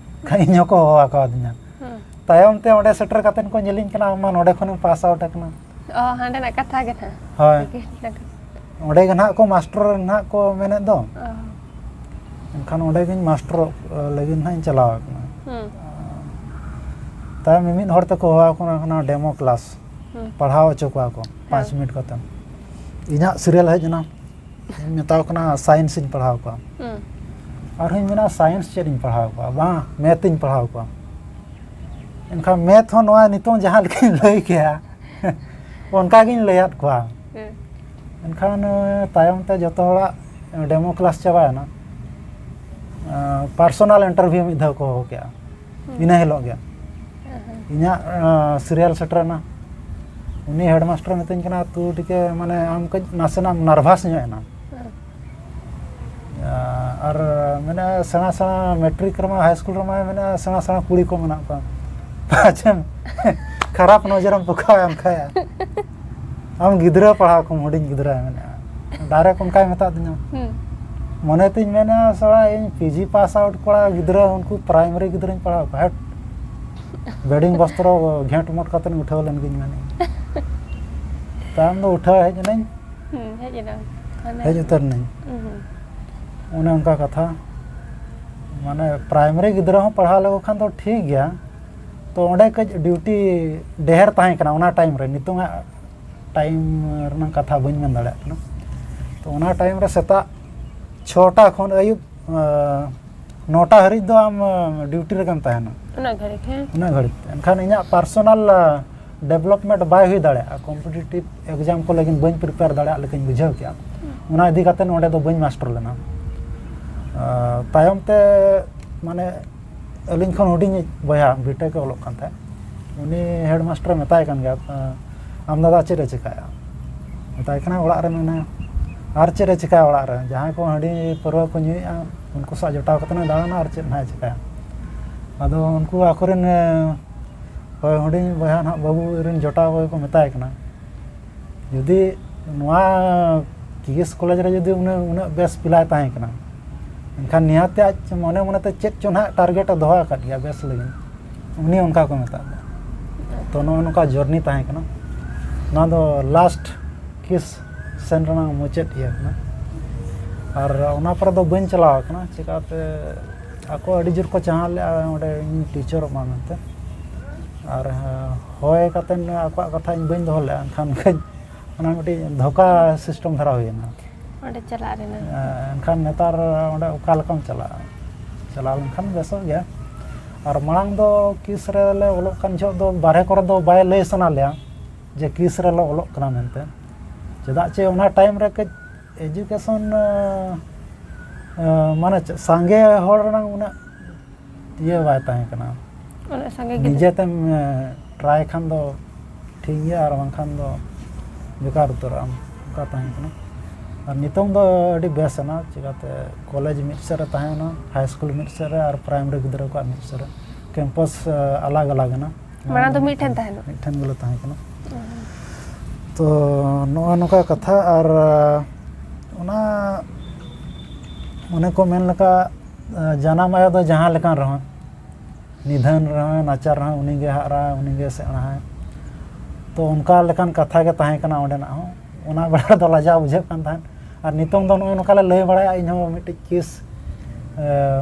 ᱠᱷᱟᱱ ᱤᱧ ᱦᱚᱸᱠᱚ ᱦᱚᱦᱚ ᱟᱠᱟᱣᱟᱫᱤᱧᱟ᱾ ᱦᱩᱸ᱾ ᱛᱟᱭᱚᱢ ᱛᱮ ᱚᱸᱰᱮ ᱥᱮᱴᱮᱨ ᱠᱟᱛᱮᱱ ᱠᱚ ᱧᱮᱞᱤᱧ ᱠᱟᱱᱟ, "ᱟᱢ ᱢᱟ ᱱᱚᱰᱮ ᱠᱷᱚᱱᱮᱢ pass out ᱟᱠᱟᱱᱟ᱾" ᱚ, ᱦᱟᱸᱰᱮᱱᱟᱜ ᱠᱟᱛᱷᱟ ᱜᱮ ᱱᱟᱦᱟᱜ᱾ ᱦᱳᱭ᱾ ᱴᱷᱤᱠ ᱜᱮ, ᱴᱷᱤᱠ ᱜᱮ᱾ ᱚᱸᱰᱮ ᱜᱮ ᱱᱟᱦᱟᱜ ᱠᱚ ᱢᱟᱥᱴᱚᱨ ᱱᱟᱦᱟᱜ ᱠᱚ ᱢᱮᱱᱮᱫ ᱫᱚ᱾ ᱚ᱾ ᱮᱱᱠᱷᱟᱱ ᱚᱸᱰᱮ ᱜᱤᱧ ᱢᱟᱥᱴᱚᱨᱚᱜ ᱞᱟᱹᱜᱤᱫ ᱱᱟᱦᱟᱜ ᱤᱧ ᱪᱟᱞᱟᱣ ᱟᱠᱟᱱᱟ᱾ ᱦᱩᱸ᱾ ᱛᱟᱭᱚᱢ ᱢᱤᱢᱤᱫ ᱦᱚᱲ ᱛᱮᱠᱚ ᱦᱚᱦᱚ ᱟᱠᱚ ᱠᱟᱱᱟ ᱰᱮᱢᱳ ᱠᱞᱟᱥ, ᱦᱩᱸ᱾ ᱯᱟᱲᱦᱟᱣ ᱦᱚᱪᱚ ᱠᱚᱣᱟ ᱠᱚ ᱯᱟᱸᱪ ᱦᱮᱸ᱾ ᱢᱤᱱᱤᱴ ᱠᱟᱛᱮ᱾ ᱤᱧᱟᱹᱜ ᱥᱤᱨᱤᱭᱟᱞ ᱦᱮᱡ ᱮᱱᱟ, ᱤᱧ ᱢᱮᱛᱟ ᱠᱚ ᱠᱟᱱᱟ ᱥᱟᱭᱮᱱᱥ ᱤᱧ ᱯᱟᱲᱦᱟᱣ ᱠᱚᱣᱟ᱾ ᱦᱩᱸ᱾ ᱟᱨᱦᱚᱸᱧ ᱢᱮᱱᱟ ᱥᱟᱭᱮᱱᱥ ᱪᱮᱫ ᱤᱧ ᱯᱟᱲᱦᱟᱣ ᱠᱚᱣᱟ, ᱵᱟᱝ, ᱢᱮᱛᱷ ᱤᱧ ᱯᱟᱲᱦᱟᱣ ᱠᱚᱣᱟ᱾ ᱮᱱᱠᱷᱟᱱ ᱢᱮᱛᱷ ᱦᱚᱸ ᱱᱚᱣᱟ ᱱᱤᱛᱚᱝ ᱡᱟᱦᱟᱸ ᱞᱮᱠᱟᱧ ᱞᱟᱹᱭ ᱠᱮᱜᱼᱟ, ᱚᱱᱠᱟ ᱜᱤᱧ ᱞᱟᱹᱭᱟᱫ ᱠᱚᱣᱟ᱾ ᱦᱩᱸ᱾ ᱮᱱᱠᱷᱟᱱ ᱛᱟᱭᱚᱢ ᱛᱮ ᱡᱚᱛᱚ ᱦᱚᱲᱟᱜ ᱰᱮᱢᱳ ᱠᱞᱟᱥ ᱪᱟᱵᱟᱭᱮᱱᱟ, ᱯᱟᱨᱥᱳᱱᱟᱞ ᱤᱱᱴᱟᱨᱵᱷᱤᱭᱩ ᱢᱤᱫ ᱫᱷᱟᱣ ᱠᱚ ᱦᱚᱦᱚ ᱠᱮᱜᱼᱟ᱾ ᱦᱩᱸ᱾ ᱤᱱᱟᱹ ᱦᱤᱞᱳᱜ ᱜᱮ ᱦᱮᱸ, ᱦᱮᱸ᱾ ᱤᱧᱟᱹᱜ ᱥᱤᱨᱤᱭᱟᱞ ᱥᱮᱴᱮᱨᱮᱱᱟ᱾ ᱩᱱᱤ ᱦᱮᱰᱢᱟᱥᱴᱟᱨ ᱢᱤᱛᱟᱹᱧ ᱠᱟᱱᱟ, "ᱛᱩ ᱴᱤᱠᱮ ᱢᱟᱱᱮ ᱟᱢ ᱠᱟᱹᱡ ᱱᱟᱥᱮᱱᱟᱜ ᱮᱢ ᱱᱟᱨᱵᱷᱟᱥ ᱧᱚᱜ ᱮᱱᱟ?" ᱦᱮᱸ᱾ ᱟᱨ ᱢᱮᱱᱟ, "ᱥᱮᱬᱟ ᱥᱮᱬᱟ ᱢᱮᱴᱨᱤᱠ ᱨᱮᱢᱟ, ᱦᱟᱭ ᱥᱠᱩᱞ ᱨᱮᱢᱟ ᱢᱮᱱᱟ ᱥᱮᱬᱟ ᱥᱮᱬᱟ ᱠᱩᱲᱤ ᱠᱚ ᱢᱮᱱᱟᱜ ᱠᱚᱣᱟ, ᱯᱟᱪᱷᱮᱢ ᱠᱷᱟᱨᱟᱯ ᱱᱚᱡᱚᱨᱮᱢ ᱯᱚᱠᱟᱣᱟ ᱮᱱᱠᱷᱟᱡ ᱟᱢ ᱜᱤᱫᱽᱨᱟᱹ ᱯᱟᱲᱦᱟᱣ ᱠᱚᱢ, ᱦᱩᱰᱤᱧ ᱜᱤᱫᱽᱨᱟᱹ", ᱢᱮᱱᱟ᱾ ᱰᱟᱭᱨᱮᱠᱴ ᱚᱱᱠᱟᱭ ᱢᱮᱛᱟᱫᱤᱧᱟ᱾ ᱦᱩᱸ᱾ ᱢᱚᱱᱮ ᱛᱤᱧ ᱢᱮᱱᱟ, "ᱥᱟᱞᱟ, ᱤᱧ ᱯᱤ ᱡᱤ ᱯᱟᱥ ᱟᱣᱩᱴ ᱠᱚᱲᱟ ᱜᱤᱫᱽᱨᱟᱹ, ᱩᱱᱠᱩ ᱯᱨᱟᱭᱢᱟᱨᱤ ᱜᱤᱫᱽᱨᱟᱹᱧ ᱯᱟᱲᱦᱟᱣ ᱠᱚᱣᱟ, ᱦᱮᱴ, ᱵᱮᱰᱤᱝ ᱵᱚᱥᱛᱨᱚ ᱜᱷᱮᱸᱴ ᱢᱚᱴ ᱠᱟᱛᱮᱧ ᱩᱴᱷᱟᱹᱣ ᱞᱮᱱ ᱜᱤᱧ", ᱢᱮᱱᱮᱫ᱾ ᱛᱟᱭᱚᱢ ᱫᱚ ᱩᱴᱷᱟᱹᱣ ᱦᱮᱡ ᱮᱱᱟᱹᱧ᱾ ᱦᱩᱸ, ᱦᱮᱡ ᱮᱱᱟ᱾ ᱦᱟᱱᱮ ᱦᱮᱡ ᱩᱛᱟᱹᱨ ᱮᱱᱟᱹᱧ᱾ ᱦᱩᱸ, ᱦᱩᱸ᱾ ᱚᱱᱮ ᱚᱱᱠᱟ ᱠᱟᱛᱷᱟ, ᱢᱟᱱᱮ ᱯᱨᱟᱭᱢᱟᱨᱤ ᱜᱤᱫᱽᱨᱟᱹ ᱦᱚᱸ ᱯᱟᱲᱦᱟᱣ ᱞᱮᱠᱚ ᱠᱷᱟᱱ ᱫᱚ ᱴᱷᱤᱠ ᱜᱮᱭᱟ, ᱛᱚ ᱚᱸᱰᱮ ᱠᱟᱹᱡ ᱰᱤᱭᱩᱴᱤ ᱰᱷᱮᱨ ᱛᱟᱦᱮᱸ ᱠᱟᱱᱟ ᱚᱱᱟ ᱴᱟᱭᱤᱢ ᱨᱮ, ᱱᱤᱛᱚᱝᱟᱜ ᱴᱟᱭᱤᱢ ᱨᱮᱱᱟᱜ ᱠᱟᱛᱷᱟ ᱵᱟᱹᱧ ᱢᱮᱱ ᱫᱟᱲᱮᱭᱟᱜ ᱠᱟᱱᱟ᱾ ᱛᱚ ᱚᱱᱟ ᱴᱟᱭᱤᱢ ᱨᱮ ᱥᱮᱛᱟᱜ ᱪᱷᱚᱴᱟ ᱠᱷᱚᱱ ᱟᱹᱭᱩᱵ, ᱟᱸ, ᱱᱚᱴᱟ ᱦᱟᱹᱨᱤᱡ ᱫᱚ ᱟᱢ, ᱟᱸ, ᱰᱤᱭᱩᱴᱤ ᱨᱮᱜᱮᱢ ᱛᱟᱦᱮᱱᱟ᱾ ᱩᱱᱟᱹᱜ ᱜᱷᱟᱹᱲᱤᱡ, ᱦᱮᱸ? ᱩᱱᱟᱹᱜ ᱜᱷᱟᱹᱲᱤᱡ᱾ ᱮᱱᱠᱷᱟᱱ ᱤᱧᱟᱹᱜ ᱯᱟᱨᱥᱚᱱᱟᱞ, ᱟᱸ, ᱰᱮᱵᱷᱞᱚᱯᱢᱮᱱᱴ ᱵᱟᱭ ᱦᱩᱭ ᱫᱟᱲᱮᱭᱟᱜᱼᱟ, ᱠᱚᱢᱯᱤᱴᱤᱴᱤᱵᱽ ᱮᱠᱡᱟᱢ ᱠᱚ ᱞᱟᱹᱜᱤᱫ ᱵᱟᱹᱧ ᱯᱨᱤᱯᱮᱭᱟᱨ ᱫᱟᱲᱮᱭᱟᱜ ᱞᱮᱠᱟᱧ ᱵᱩᱡᱷᱟᱹᱣ ᱠᱮᱜᱼᱟ᱾ ᱚᱱᱟ ᱤᱫᱤ ᱠᱟᱛᱮ ᱚᱸᱰᱮ ᱫᱚ ᱵᱟᱹᱧ ᱢᱟᱥᱴᱟᱨ ᱞᱮᱱᱟ᱾ ᱟᱸ, ᱛᱟᱭᱚᱢ ᱛᱮ ᱢᱟᱱᱮ ᱟᱹᱞᱤᱧ ᱠᱷᱚᱱ ᱦᱩᱰᱤᱧᱤᱡ ᱵᱚᱭᱦᱟ ᱵᱤᱴᱮᱠ ᱮ ᱚᱞᱚᱜ ᱠᱟᱱ ᱛᱟᱦᱮᱸᱫ, ᱩᱱᱤ ᱦᱮᱰᱢᱟᱥᱴᱟᱨᱮ ᱢᱮᱛᱟᱭ ᱠᱟᱱ ᱜᱮᱭᱟ, "ᱟᱢ ᱫᱟᱫᱟ ᱪᱮᱫ ᱮ ᱪᱮᱠᱟᱭᱟ?" ᱢᱮᱛᱟᱭ ᱠᱟᱱᱟ, "ᱚᱲᱟᱜ ᱨᱮ ᱢᱮᱱᱟᱭᱟ᱾" ᱟᱨ ᱪᱮᱫ ᱮ ᱪᱮᱠᱟᱭᱟ ᱚᱲᱟᱜ ᱨᱮ? ᱡᱟᱦᱟᱸᱭ ᱠᱚ ᱦᱟᱺᱰᱤ ᱯᱟᱹᱨᱣᱟᱹ ᱠᱚ ᱧᱩᱭᱮᱫᱼᱟ, ᱩᱱᱠᱩ ᱥᱟᱶ ᱡᱚᱴᱟᱣ ᱠᱟᱛᱮ ᱮ ᱫᱟᱬᱟᱱᱟ, ᱟᱨ ᱪᱮᱫ ᱱᱟᱦᱟᱜ ᱮ ᱪᱮᱠᱟᱭᱟ? ᱟᱫᱚ ᱩᱱᱠᱩ ᱟᱠᱚᱨᱮᱱ, ᱮ, ᱦᱳᱭ, ᱦᱩᱰᱤᱧ ᱵᱚᱭᱦᱟ ᱱᱟᱦᱟᱜ ᱵᱟᱹᱵᱩ ᱨᱮᱱ ᱡᱚᱴᱟᱣ ᱠᱚᱜᱮ ᱠᱚ ᱢᱮᱛᱟᱭ ᱠᱟᱱᱟ, ᱡᱩᱫᱤ ᱱᱚᱣᱟ ᱠᱤ ᱮᱥ ᱠᱚᱞᱮᱡᱽ ᱨᱮ ᱡᱩᱫᱤ ᱩᱱᱟᱹᱜ, ᱩᱱᱟᱹᱜ ᱵᱮᱥ ᱯᱞᱟᱭ ᱛᱟᱦᱮᱸ ᱠᱟᱱᱟ, ᱮᱱᱠᱷᱟᱱ ᱱᱤᱦᱟᱹᱛ ᱟᱡ ᱢᱚᱱᱮ ᱢᱚᱱᱮᱛᱮ ᱪᱮᱫ ᱪᱚ ᱱᱟᱦᱟᱜ ᱴᱟᱨᱜᱮᱴ ᱮ ᱫᱚᱦᱚ ᱟᱠᱟᱫ ᱜᱮᱭᱟ ᱵᱮᱥ ᱞᱟᱹᱜᱤᱫ, ᱩᱱᱤ ᱚᱱᱠᱟ ᱠᱚ ᱢᱮᱛᱟᱜ ᱠᱚᱣᱟ᱾ ᱛᱚ ᱱᱚᱜᱼᱚ ᱱᱚᱝᱠᱟ ᱡᱚᱨᱱᱤ ᱛᱟᱦᱮᱸ ᱠᱟᱱᱟ᱾ ᱱᱚᱣᱟ ᱫᱚ ᱞᱟᱥᱴ ᱠᱤᱥ ᱥᱮᱱ ᱨᱮᱱᱟᱜ ᱢᱩᱪᱟᱹᱫ ᱤᱭᱟᱹ ᱠᱟᱱᱟ᱾ ᱟᱨ ᱚᱱᱟ ᱯᱚᱨᱮ ᱫᱚ ᱵᱟᱹᱧ ᱪᱟᱞᱟᱣ ᱟᱠᱟᱱᱟ, ᱪᱮᱠᱟᱛᱮ ᱟᱠᱚ ᱟᱹᱰᱤ ᱡᱳᱨ ᱠᱚ ᱪᱟᱦᱟᱣ ᱞᱮᱫᱼᱟ ᱚᱸᱰᱮ ᱤᱧ ᱴᱤᱪᱟᱨᱚᱜ ᱢᱟ ᱢᱮᱱᱛᱮ᱾ ᱟᱨ ᱦᱳᱭ ᱠᱟᱛᱮ ᱟᱠᱚᱣᱟᱜ ᱠᱟᱛᱷᱟ ᱤᱧ ᱵᱟᱹᱧ ᱫᱚᱦᱚ ᱞᱮᱫᱼᱟ, ᱮᱱᱠᱷᱟᱱ ᱠᱟᱹᱡ ᱚᱱᱟ ᱢᱤᱫᱴᱤᱡ ᱫᱷᱳᱠᱟ ᱥᱤᱥᱴᱮᱢ ᱫᱷᱟᱨᱟ ᱦᱩᱭᱮᱱᱟ᱾ ᱚᱸᱰᱮ ᱪᱟᱞᱟᱜ ᱨᱮᱱᱟᱜ᱾ ᱮᱱᱠᱷᱟᱱ ᱱᱮᱛᱟᱨ ᱚᱸᱰᱮ ᱚᱠᱟ ᱞᱮᱠᱟᱢ ᱪᱟᱞᱟᱜᱼᱟ? ᱪᱟᱞᱟᱣ ᱞᱮᱱᱠᱷᱟᱱ ᱵᱮᱥᱚᱜ ᱜᱮᱭᱟ᱾ ᱟᱨ ᱢᱟᱲᱟᱝ ᱫᱚ ᱠᱤᱥ ᱨᱮᱞᱮ ᱚᱞᱚᱜ ᱠᱟᱱ ᱡᱚᱦᱚᱜ ᱫᱚ ᱵᱟᱨᱦᱮ ᱠᱚᱨᱮ ᱫᱚ ᱵᱟᱭ ᱞᱟᱹᱭ ᱥᱟᱱᱟ ᱞᱮᱭᱟ ᱡᱮ ᱠᱤᱥ ᱨᱮᱞᱮ ᱚᱞᱚᱜ ᱠᱟᱱᱟ ᱢᱮᱱᱛᱮ᱾ ᱪᱮᱫᱟᱜ ᱪᱮ ᱚᱱᱟ ᱴᱟᱭᱤᱢ ᱨᱮ ᱠᱟᱹᱡ ᱮᱡᱩᱠᱮᱥᱚᱱ ᱢᱟᱱᱮ ᱪᱮᱫ, ᱥᱟᱸᱜᱮ ᱦᱚᱲ ᱨᱮᱱᱟᱜ ᱩᱱᱟᱹᱜ ᱤᱭᱟᱹ ᱵᱟᱭ ᱛᱟᱦᱮᱸ ᱠᱟᱱᱟ᱾ ᱩᱱᱟᱹᱜ ᱥᱟᱸᱜᱮ ᱜᱤᱫᱽᱨᱟᱹ᱾ ᱱᱤᱡᱮᱛᱮᱢ ᱴᱨᱟᱭ ᱠᱷᱟᱱ ᱫᱚ ᱴᱷᱤᱠ ᱜᱮᱭᱟ, ᱟᱨ ᱵᱟᱝᱠᱷᱟᱱ ᱫᱚ ᱵᱮᱠᱟᱨ ᱩᱛᱟᱹᱨᱚᱜ ᱟᱢ, ᱚᱱᱠᱟ ᱛᱟᱦᱮᱸ ᱠᱟᱱᱟ᱾ ᱟᱨ ᱱᱤᱛᱚᱝ ᱫᱚ ᱟᱹᱰᱤ ᱵᱮᱥ ᱮᱱᱟ, ᱪᱤᱠᱟᱹᱛᱮ ᱠᱚᱞᱮᱡᱽ ᱢᱤᱫ ᱥᱮᱫ ᱨᱮ ᱛᱟᱦᱮᱸ ᱮᱱᱟ, ᱦᱟᱭ ᱥᱠᱩᱞ ᱢᱤᱫ ᱥᱮᱫ ᱨᱮ ᱟᱨ ᱯᱨᱟᱭᱢᱟᱨᱤ ᱜᱤᱫᱽᱨᱟᱹ ᱠᱚᱣᱟᱜ ᱢᱤᱫ ᱥᱮᱫ ᱨᱮ, ᱠᱮᱢᱯᱟᱥ ᱟᱞᱟᱜᱽ ᱟᱞᱟᱜᱽ ᱮᱱᱟ᱾ ᱢᱟᱲᱟᱝ ᱫᱚ ᱢᱤᱫ ᱴᱷᱮᱱ ᱛᱟᱦᱮᱱᱟ? ᱢᱤᱫ ᱴᱷᱮᱱ ᱜᱮᱞᱮ ᱛᱟᱦᱮᱸ ᱠᱟᱱᱟ᱾ ᱛᱚ ᱱᱚᱜᱼᱚ ᱱᱚᱝᱠᱟ ᱠᱟᱛᱷᱟ᱾ ᱟᱨ ᱚᱱᱟ ᱚᱱᱮ ᱠᱚ ᱢᱮᱱ ᱞᱮᱠᱟ, ᱡᱟᱱᱟᱢ ᱟᱭᱳ ᱫᱚ ᱡᱟᱦᱟᱸ ᱞᱮᱠᱟᱱ ᱨᱮᱦᱚᱸ, ᱱᱤᱫᱷᱟᱹᱱ ᱨᱮᱦᱚᱸ, ᱱᱟᱪᱟᱨ ᱨᱮᱦᱚᱸ, ᱩᱱᱤᱜᱮ ᱦᱟᱨᱟᱜᱼᱟ, ᱩᱱᱤᱜᱮ ᱥᱮᱬᱟᱭᱟ᱾ ᱛᱚ ᱚᱱᱠᱟ ᱞᱮᱠᱟᱱ ᱠᱟᱛᱷᱟ ᱜᱮ ᱛᱟᱦᱮᱸ ᱠᱟᱱᱟ ᱚᱸᱰᱮᱱᱟᱜ ᱦᱚᱸ᱾ ᱚᱱᱟ ᱵᱮᱲᱟ ᱨᱮᱫᱚ ᱞᱟᱡᱟᱣ ᱵᱩᱡᱷᱟᱹᱜ ᱠᱟᱱ ᱛᱟᱦᱮᱸᱫ᱾ ᱟᱨ ᱱᱤᱛᱚᱝ ᱫᱚ ᱱᱚᱜᱼᱚᱭ ᱱᱚᱝᱠᱟ ᱞᱮ ᱞᱟᱹᱭ ᱵᱟᱲᱟᱭᱟ, ᱤᱧᱦᱚᱸ ᱢᱤᱫᱴᱤᱡ ᱠᱤᱥ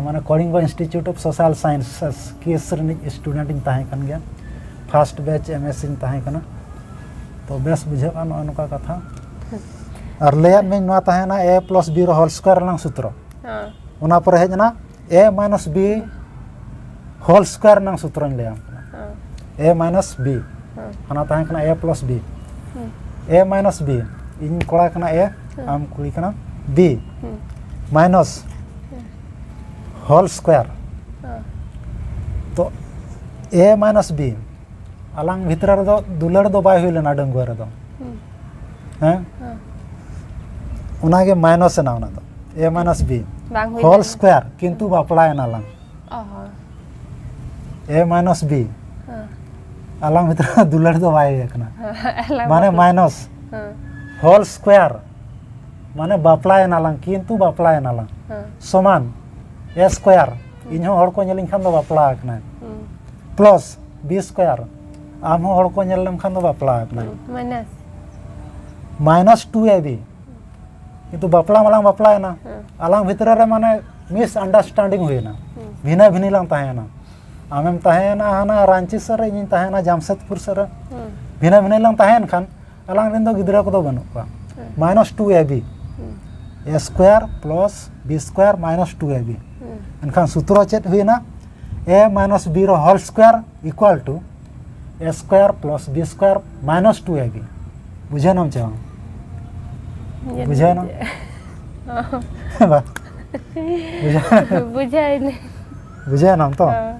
ᱢᱟᱱᱮ ᱠᱚᱞᱤᱝᱜᱚ ᱤᱱᱥᱴᱤᱴᱤᱭᱩᱴ ᱚᱯᱷ ᱥᱳᱥᱟᱞ ᱥᱟᱭᱮᱱᱥᱮᱥ ᱠᱤᱥ ᱨᱤᱱᱤᱡ ᱥᱴᱩᱰᱮᱱᱴ ᱤᱧ ᱛᱟᱦᱮᱸ ᱠᱟᱱ ᱜᱮᱭᱟ, ᱯᱷᱟᱥᱴ ᱵᱮᱪ ᱮᱢ ᱮᱥ ᱤᱧ ᱛᱟᱦᱮᱸ ᱠᱟᱱᱟ᱾ ᱛᱚ ᱵᱮᱥ ᱵᱩᱡᱷᱟᱹᱜᱼᱟ ᱱᱚᱜᱼᱚᱭ ᱱᱚᱝᱠᱟ ᱠᱟᱛᱷᱟ᱾ ᱟᱨ ᱞᱟᱹᱭᱟᱫ ᱢᱮᱧ ᱱᱚᱣᱟ ᱛᱟᱦᱮᱸᱱᱟ ᱮ ᱯᱞᱟᱥ ᱵᱤ ᱨᱮ ᱦᱳᱞ ᱥᱠᱚᱭᱟᱨ ᱨᱮᱱᱟᱝ ᱥᱩᱛᱨᱚ᱾ ᱦᱮᱸ᱾ ᱚᱱᱟ ᱯᱚᱨᱮ ᱦᱮᱡ ᱮᱱᱟ ᱮ ᱢᱟᱭᱱᱟᱥ ᱵᱤ ᱦᱳᱞ ᱥᱠᱚᱭᱟᱨ ᱨᱮᱱᱟᱝ ᱥᱩᱛᱨᱚᱧ ᱞᱟᱹᱭᱟᱢ ᱠᱟᱱᱟ᱾ ᱦᱮᱸ᱾ ᱮ ᱢᱟᱭᱱᱟᱥ ᱵᱤ, ᱦᱮᱸ᱾ ᱦᱟᱱᱟ ᱛᱟᱦᱮᱸ ᱠᱟᱱᱟ ᱮ ᱯᱞᱟᱥ ᱵᱤ᱾ ᱦᱮᱸ᱾ ᱮ ᱢᱟᱭᱱᱟᱥ ᱵᱤ, ᱤᱧ ᱠᱚᱲᱟ ᱠᱟᱱᱟ ᱮ, ᱦᱮᱸ᱾ ᱟᱢ ᱠᱩᱲᱤ ᱠᱟᱱᱟ ᱵᱤ, ᱦᱮᱸ᱾ ᱢᱟᱭᱱᱟᱥ ᱦᱮᱸ᱾ ᱦᱳᱞ ᱥᱠᱚᱭᱟᱨ᱾ ᱦᱮᱸ᱾ ᱛᱚ ᱮ ᱢᱟᱭᱱᱟᱥ ᱵᱤ, ᱟᱞᱟᱝ ᱵᱷᱤᱛᱨᱤ ᱨᱮᱫᱚ ᱫᱩᱞᱟᱹᱲ ᱫᱚ ᱵᱟᱭ ᱦᱩᱭ ᱞᱮᱱᱟ ᱰᱟᱺᱜᱩᱣᱟᱹ ᱨᱮᱫᱚ᱾ ᱦᱮᱸ᱾ ᱦᱮᱸ? ᱦᱮᱸ᱾ ᱚᱱᱟᱜᱮ ᱢᱟᱭᱱᱟᱥ ᱮᱱᱟ ᱚᱱᱟ ᱫᱚ, ᱮ ᱢᱟᱭᱱᱟᱥ ᱵᱤ ᱵᱟᱝ ᱦᱩᱭ ᱦᱳᱞ ᱞᱮᱱᱟ᱾ ᱥᱠᱚᱭᱟᱨ, ᱠᱤᱱᱛᱩ ᱵᱟᱯᱞᱟᱭᱮᱱᱟ ᱞᱟᱝ᱾ ᱚ ᱦᱚᱸ᱾ ᱮ ᱢᱟᱭᱱᱟᱥ ᱵᱤ, ᱦᱮᱸ᱾ ᱟᱞᱟᱝ ᱵᱷᱤᱛᱨᱤ ᱨᱮ ᱫᱩᱞᱟᱹᱲ ᱫᱚ ᱵᱟᱭ ᱦᱩᱭ ᱟᱠᱟᱱᱟ᱾ ᱟᱞᱟᱝ ᱢᱟᱱᱮ ᱵᱟᱯᱞᱟ- ᱢᱟᱭᱱᱟᱥ ᱦᱮᱸ᱾ ᱦᱳᱞ ᱥᱠᱚᱭᱟᱨ, ᱢᱟᱱᱮ ᱵᱟᱯᱞᱟᱭᱮᱱᱟ ᱞᱟᱝ, ᱠᱤᱱᱛᱩ ᱵᱟᱯᱞᱟᱭᱮᱱᱟ ᱞᱟᱝ᱾ ᱦᱮᱸ᱾ ᱥᱚᱢᱟᱱ ᱮ ᱥᱠᱚᱭᱟᱨ, ᱤᱧ ᱦᱚᱸ ᱦᱚᱲ ᱠᱚ ᱧᱮᱞᱤᱧ ᱠᱷᱟᱱ ᱫᱚ ᱵᱟᱯᱞᱟ ᱟᱠᱟᱱᱟᱭ᱾ ᱦᱮᱸ᱾ ᱯᱞᱟᱥ ᱵᱤ ᱥᱠᱚᱭᱟᱨ, ᱟᱢ ᱦᱚᱸ ᱦᱚᱲ ᱠᱚ ᱧᱮᱞ ᱞᱮᱢ ᱠᱷᱟᱱ ᱫᱚ ᱵᱟᱯᱞᱟ ᱟᱠᱟᱱᱟᱭ᱾ ᱦᱮᱸ᱾ Minus. Minus two A B. ᱠᱤᱱᱛᱩ ᱵᱟᱯᱞᱟ ᱢᱟᱞᱟᱝ ᱵᱟᱯᱞᱟᱭᱮᱱᱟ, ᱦᱮᱸ᱾ ᱟᱞᱟᱝ ᱵᱷᱤᱛᱨᱤ ᱨᱮ ᱢᱟᱱᱮ ᱢᱤᱥ ᱟᱱᱰᱟᱨᱥᱴᱮᱱᱰᱤᱝ ᱦᱩᱭᱮᱱᱟ, ᱦᱮᱸ᱾ ᱵᱷᱤᱱᱟᱹ ᱵᱷᱤᱱᱤ ᱞᱟᱝ ᱛᱟᱦᱮᱸᱭᱮᱱᱟ᱾ ᱟᱢᱮᱢ ᱛᱟᱦᱮᱸᱭᱮᱱᱟ ᱦᱟᱱᱟ ᱨᱟᱸᱪᱤ ᱥᱮᱫ ᱨᱮ, ᱤᱧᱤᱧ ᱛᱟᱦᱮᱸᱭᱮᱱᱟ ᱡᱟᱢᱥᱮᱫᱽᱯᱩᱨ ᱥᱮᱫ ᱨᱮ᱾ ᱦᱮᱸ᱾ ᱵᱷᱤᱱᱟᱹ ᱵᱷᱤᱱᱟᱹ ᱞᱟᱝ ᱛᱟᱦᱮᱸᱭᱮᱱ ᱠᱷᱟᱱ ᱟᱞᱟᱝ ᱨᱮᱱ ᱫᱚ ᱜᱤᱫᱽᱨᱟᱹ ᱠᱚᱫᱚ ᱵᱟᱹᱱᱩᱜ ᱠᱚᱣᱟ᱾ ᱦᱮᱸ᱾ ᱢᱟᱭᱱᱟᱥ ᱴᱩ ᱮ ᱵᱤ, ᱦᱮᱸ᱾ A square plus B square minus two A B. ᱦᱮᱸ᱾ ᱮᱱᱠᱷᱟᱱ ᱥᱩᱛᱨᱚ ᱪᱮᱫ ᱦᱩᱭᱮᱱᱟ? A minus b ᱨᱮ whole square equal two A square plus B square minus two A B. ᱵᱩᱡᱷᱟᱹᱣ ᱧᱟᱢ ᱪᱮ ᱵᱟᱝ? ᱡᱟᱹᱱᱤᱡ ᱵᱩᱡᱷᱟᱹᱣ ᱧᱟᱢ? ᱵᱩᱡᱷᱟᱹᱣ᱾ ᱵᱟ? ᱵᱩᱡᱷᱟᱹᱣ᱾ ᱵᱩᱡᱷᱟᱹᱣ ᱮᱱᱟᱹᱧ᱾ ᱵᱩᱡᱷᱟᱹᱣ ᱧᱟᱢ ᱛᱚ? ᱦᱮᱸ᱾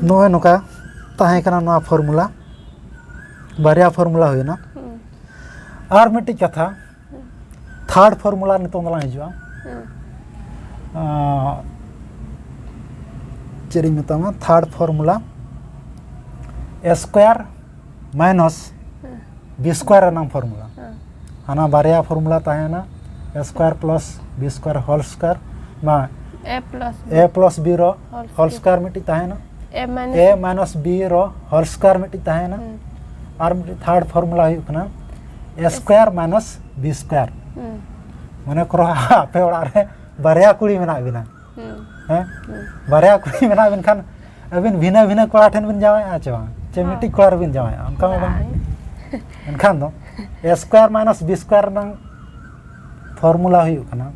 ᱱᱚᱜᱼᱚᱭ ᱱᱚᱝᱠᱟ ᱛᱟᱦᱮᱸ ᱠᱟᱱᱟ ᱱᱚᱣᱟ ᱯᱷᱚᱨᱢᱩᱞᱟ, ᱵᱟᱨᱭᱟ ᱯᱷᱚᱨᱢᱩᱞᱟ ᱦᱩᱭᱮᱱᱟ᱾ ᱦᱩᱸ᱾ ᱟᱨ ᱢᱤᱫᱴᱤᱡ ᱠᱟᱛᱷᱟ, ᱦᱩᱸ᱾ ᱛᱷᱟᱨᱰ ᱯᱷᱚᱨᱢᱩᱞᱟ ᱱᱤᱛᱚᱝ ᱫᱚᱞᱟᱝ ᱦᱤᱡᱩᱜᱼᱟ᱾ ᱦᱩᱸ᱾ ᱟᱸ, ᱪᱮᱫ ᱤᱧ ᱢᱮᱛᱟᱢᱟ, ᱛᱷᱟᱨᱰ ᱯᱷᱚᱨᱢᱩᱞᱟ, ᱮ ᱥᱠᱚᱭᱟᱨ ᱢᱟᱭᱱᱟᱥ ᱦᱩᱸ᱾ ᱵᱤ ᱥᱠᱚᱭᱟᱨ ᱨᱮᱱᱟᱝ ᱯᱷᱚᱨᱢᱩᱞᱟ᱾ ᱦᱩᱸ᱾ ᱦᱟᱱᱟ ᱵᱟᱨᱭᱟ ᱯᱷᱚᱨᱢᱩᱞᱟ ᱛᱟᱦᱮᱸᱭᱮᱱᱟ, ᱮ ᱥᱠᱚᱭᱟᱨ ᱯᱞᱟᱥ ᱵᱤ ᱥᱠᱚᱭᱟᱨ ᱦᱳᱞ ᱥᱠᱚᱭᱟᱨ, ᱢᱟ, ᱮ ᱯᱞᱟᱥ ᱵᱤ᱾ ᱮ ᱯᱞᱟᱥ ᱵᱤ ᱨᱮ ᱦᱳᱞ ᱦᱳᱞ ᱥᱠᱚᱭᱟᱨ᱾ ᱥᱠᱚᱭᱟᱨ ᱢᱤᱫᱴᱤᱡ ᱛᱟᱦᱮᱸᱭᱮᱱᱟ, ᱮ ᱢᱟᱭᱱᱟᱥ ᱮ ᱢᱟᱭᱱᱟᱥ ᱵᱤ ᱨᱮ ᱦᱳᱞ ᱥᱠᱚᱭᱟᱨ ᱢᱤᱫᱴᱤᱡ ᱛᱟᱦᱮᱸᱭᱮᱱᱟ, ᱦᱩᱸ᱾ ᱟᱨ ᱢᱤᱫᱴᱤᱡ ᱛᱷᱟᱨᱰ ᱯᱷᱚᱨᱢᱩᱞᱟ ᱦᱩᱭᱩᱜ ᱠᱟᱱᱟ, ᱮ S square minus B square. ᱦᱩᱸ᱾ ᱢᱚᱱᱮ ᱠᱚᱨᱚ ᱟᱯᱮ ᱚᱲᱟᱜ ᱨᱮ ᱵᱟᱨᱭᱟ ᱠᱩᱲᱤ ᱢᱮᱱᱟᱜ ᱵᱤᱱᱟ, ᱦᱩᱸ᱾ ᱦᱮᱸ? ᱦᱩᱸ᱾ ᱵᱟᱨᱭᱟ ᱠᱩᱲᱤ ᱢᱮᱱᱟᱜ ᱵᱤᱱ ᱠᱷᱟᱱ ᱟᱹᱵᱤᱱ ᱵᱷᱤᱱᱟᱹ ᱵᱷᱤᱱᱟᱹ ᱠᱚᱲᱟ ᱴᱷᱮᱱ ᱵᱤᱱ ᱡᱟᱶᱟᱭᱚᱜᱼᱟ ᱪᱮ ᱵᱟᱝ? ᱪᱮ ᱦᱚᱸ᱾ ᱢᱤᱫᱴᱤᱡ ᱠᱚᱲᱟ ᱨᱮᱵᱤᱱ ᱡᱟᱶᱟᱭᱚᱜᱼᱟ? ᱚᱱᱠᱟ ᱢᱟ ᱵᱟᱝ᱾ ᱵᱟᱝ᱾ ᱮᱱᱠᱷᱟᱱ ᱫᱚ ᱮ ᱥᱠᱚᱭᱟᱨ ᱢᱟᱭᱱᱟᱥ ᱵᱤ ᱥᱠᱚᱭᱟᱨ ᱨᱮᱱᱟᱜ ᱯᱷᱚᱨᱢᱩᱞᱟ ᱦᱩᱭᱩᱜ ᱠᱟᱱᱟ,